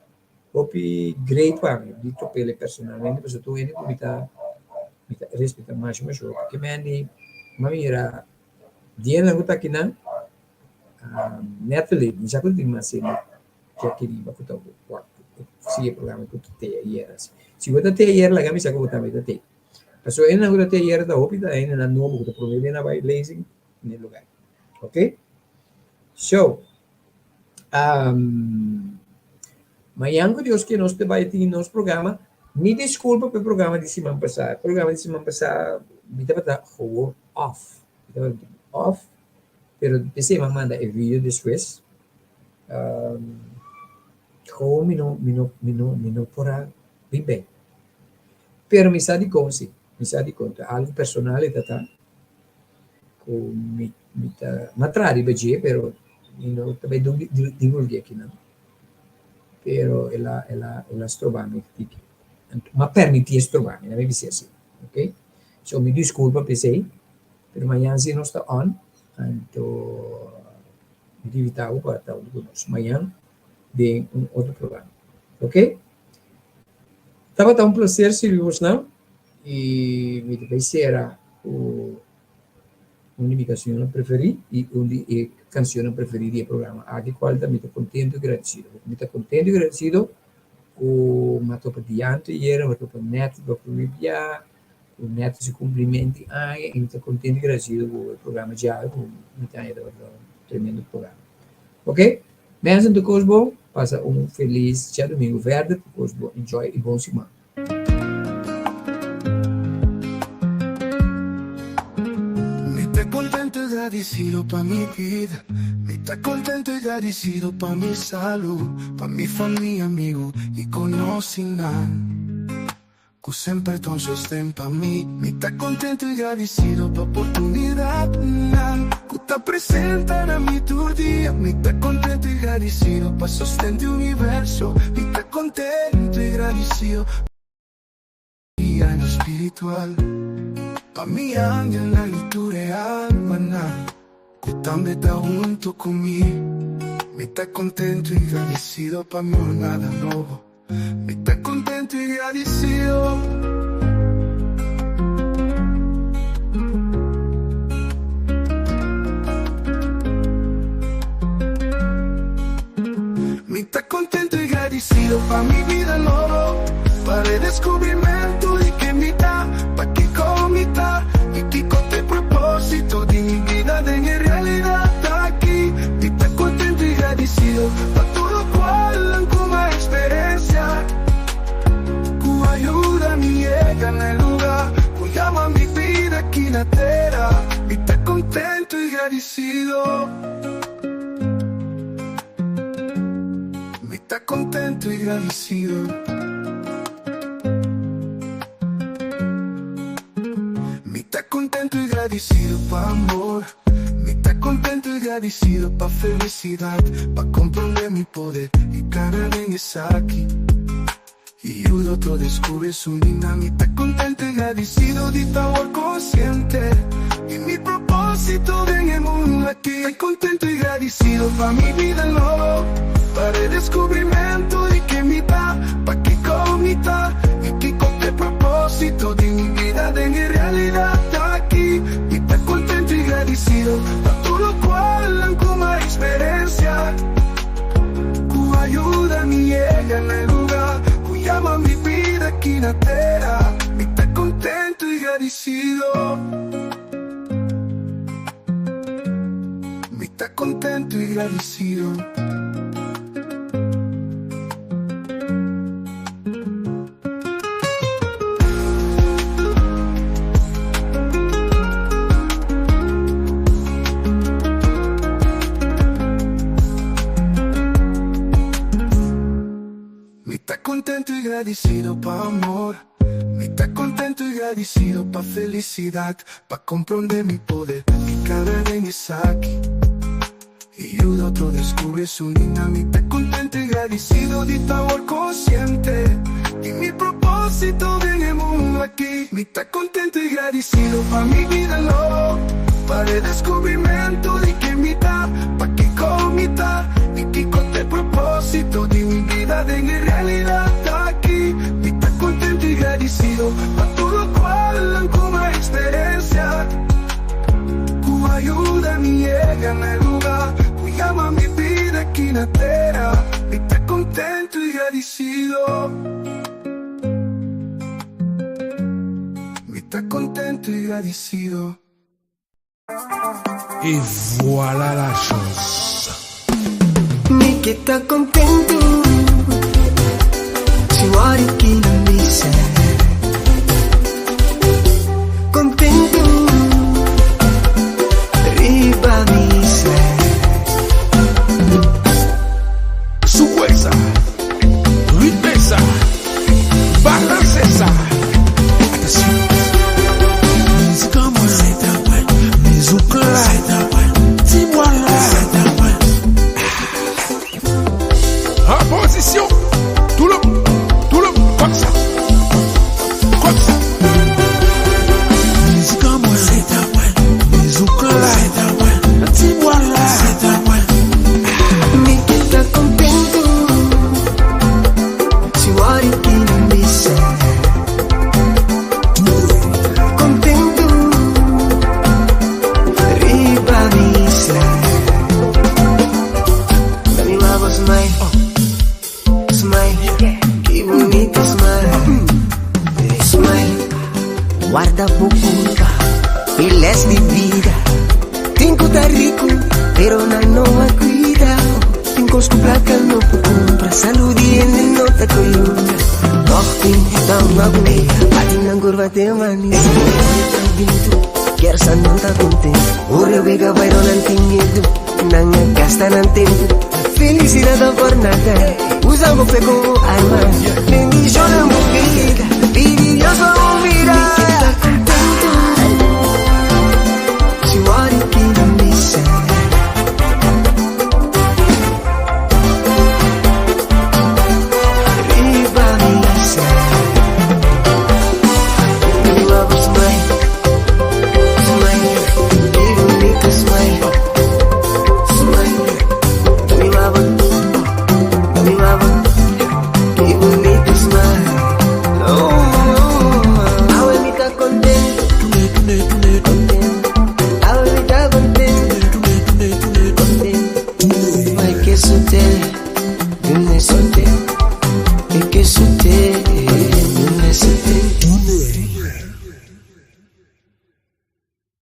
hopi great pa mi di top'el personalmente pasobra tur hende ku mi ta, mi ta respeta masha masha hopi. Ke men di, mi a mira dianan ku ta akinan. Natalie, mi sa ku tin mas hende dje aki riba ku ta wak sigui e programa ku ta te ayera. Si bo ta te ayera laga mi sa ku bo tambe ta te. Pasobra hendenan ku ta te ayera ta hopi ta hendenan nobo ku ta prome bia na bai lezing na e lugar. Ok? So, mañan ku Dios ke nos ta bai tin nos programa. Mi diskulpa pa e programa di siman pasá. E programa di siman pasá mi tabata gewoon off. Mi tabata off, pero p'esei mi a manda e video despues. Gewoon mi no mi no mi no mi no por a bin bei. Pero mi sa dikon si, mi sa dikon. Ta algu personal e ta ta ku mi mi ta mi a traha riba dje pero mi no ta bai divulg'é akinan. Pero el a el a el a stroba mi tiki. Mi a permití e stroba mi, laga mi bisa asina, ok. So mi diskulpa p'esei, pero mañan si nos ta on, anto mi ta invitá bo pa ta huntu ku nos mañan den un otro programa, ok. Tabata un placer sirbi bosnan y mi ta bay cera cu un di mi cancionnan preferi y un di e cancionnan preferi di e programa aki cual ta Mi ta contento y gradecido. Mi ta contento y gradecido cu mi a topa dianto ayera, mi a topa Netty pa prome bia, cu Netty su cumplimento di aña y mi ta contento y gradecido cu e programa djawe cu mi ta haña tabata un tremendo programa. Ok. Mensen tur kos bon, pasa un felis djadumingu verder, tur kos bon, enjoy y bon siman. Mi ta contento y gradicido pa mi bida Mi ta contento y gradicido pa mi salud Pa mi familia, amigo y conocinan Ku semper ta un sosten pa mi. Mi ta kontentu i gradisido pa oportunidatnan ku ta presenta na mi tur dia. Mi ta kontentu i gradisido pa sosten di universo. Mi ta kontentu i gradisido pa mi guianan spiritual, pa mi angelnan i tur e almanan ku tambe ta huntu ku mi. Mi ta kontentu i gradisido pa mi jornada nobo. Mi ta contento y gradicido. Mi ta contento y gradicido pa mi bida nobo, pa redescubrimento di ken mi ta, pa kico mi ta y kico ta e proposito di mi bida den e realidad aki. Mi ta contento y gradicido pa tur locual nan cu m'a experiencia cu a yuda mi yega na e luga cu yama mi bida aki na tera. Mi ta contento y gradicido. Mi ta contento y gradicido. Mi ta contento y gradicido pa amor. Mi ta contento y gradicido pa felicidad, pa comprende mi poder y cana den esaki. Y yuda otro descubri su nina. Mi ta contento y gradicido di ta awor consciente di mi proposito den e mundo aki. Ta contento y gradicido pa mi bida nobo, pa redescubrimento di ken mi ta, pa kico mi ta y kico ta e proposito di mi bida den e realidad aki. Mi ta contento y gradicido pa tur locual nan cu m'a experiencia cu a yuda mi yega na e luga cu yama mi bida aki na tera. Mi ta contento y gradicido. Mi ta contento y gradicido. Mi ta contento y gradicido pa amor. Mi ta contento y gradicido pa felicidad, pa comprende mi poder y cada den esaki. Y yuda otro descubri su nina. Mi ta contento y gradicido di ta awor consciente di mi proposito den e mundo aki. Mi ta contento y gradicido pa mi bida nobo, pa redescubrimento di ken mi ta, pa kico mi ta y kico ta e proposito di mi bida den e realidad aki. Mi ta contento y gradicido pa tur locual nan cu m'a experiencia. Cu a yuda mi yega na e luga cu yama. na tera, mi ta kontentu i gradisido. Mi ta kontentu i gradisido. Et voilà la chose. Mi ke ta kontentu Si wari ki nan bisa. Kontentu Riba misa. Souwe sa, ritme sa, balanse sa. Atansyon. Mizik an mwen, mizik la, ti bwa la. An pozisyon, tout le monde, tout le monde, comme ça. Comme ça. Mizik an mwen, mizik la, ti bwa la. Mi ke ta kontentu Si wari ki nan bisa. Kontentu Riba misa. Dami mama smile. Smile. Ki bunita smile. Smile. Warda bo kurpa, les di bida. Tin ku ta riku, pero nan no a kuida. Tin kos ku plaka no por kumpra. Salú di hende no ta koyunta. Toch tin ta un agonia. Bati nan kurva te manisé. Kier sa nan ta kontentu. Ora wega bai nan tin miedu. Nan a gasta nan tempu. Felisidat ta por nada. Usa bo fe komo arma. Bendishona.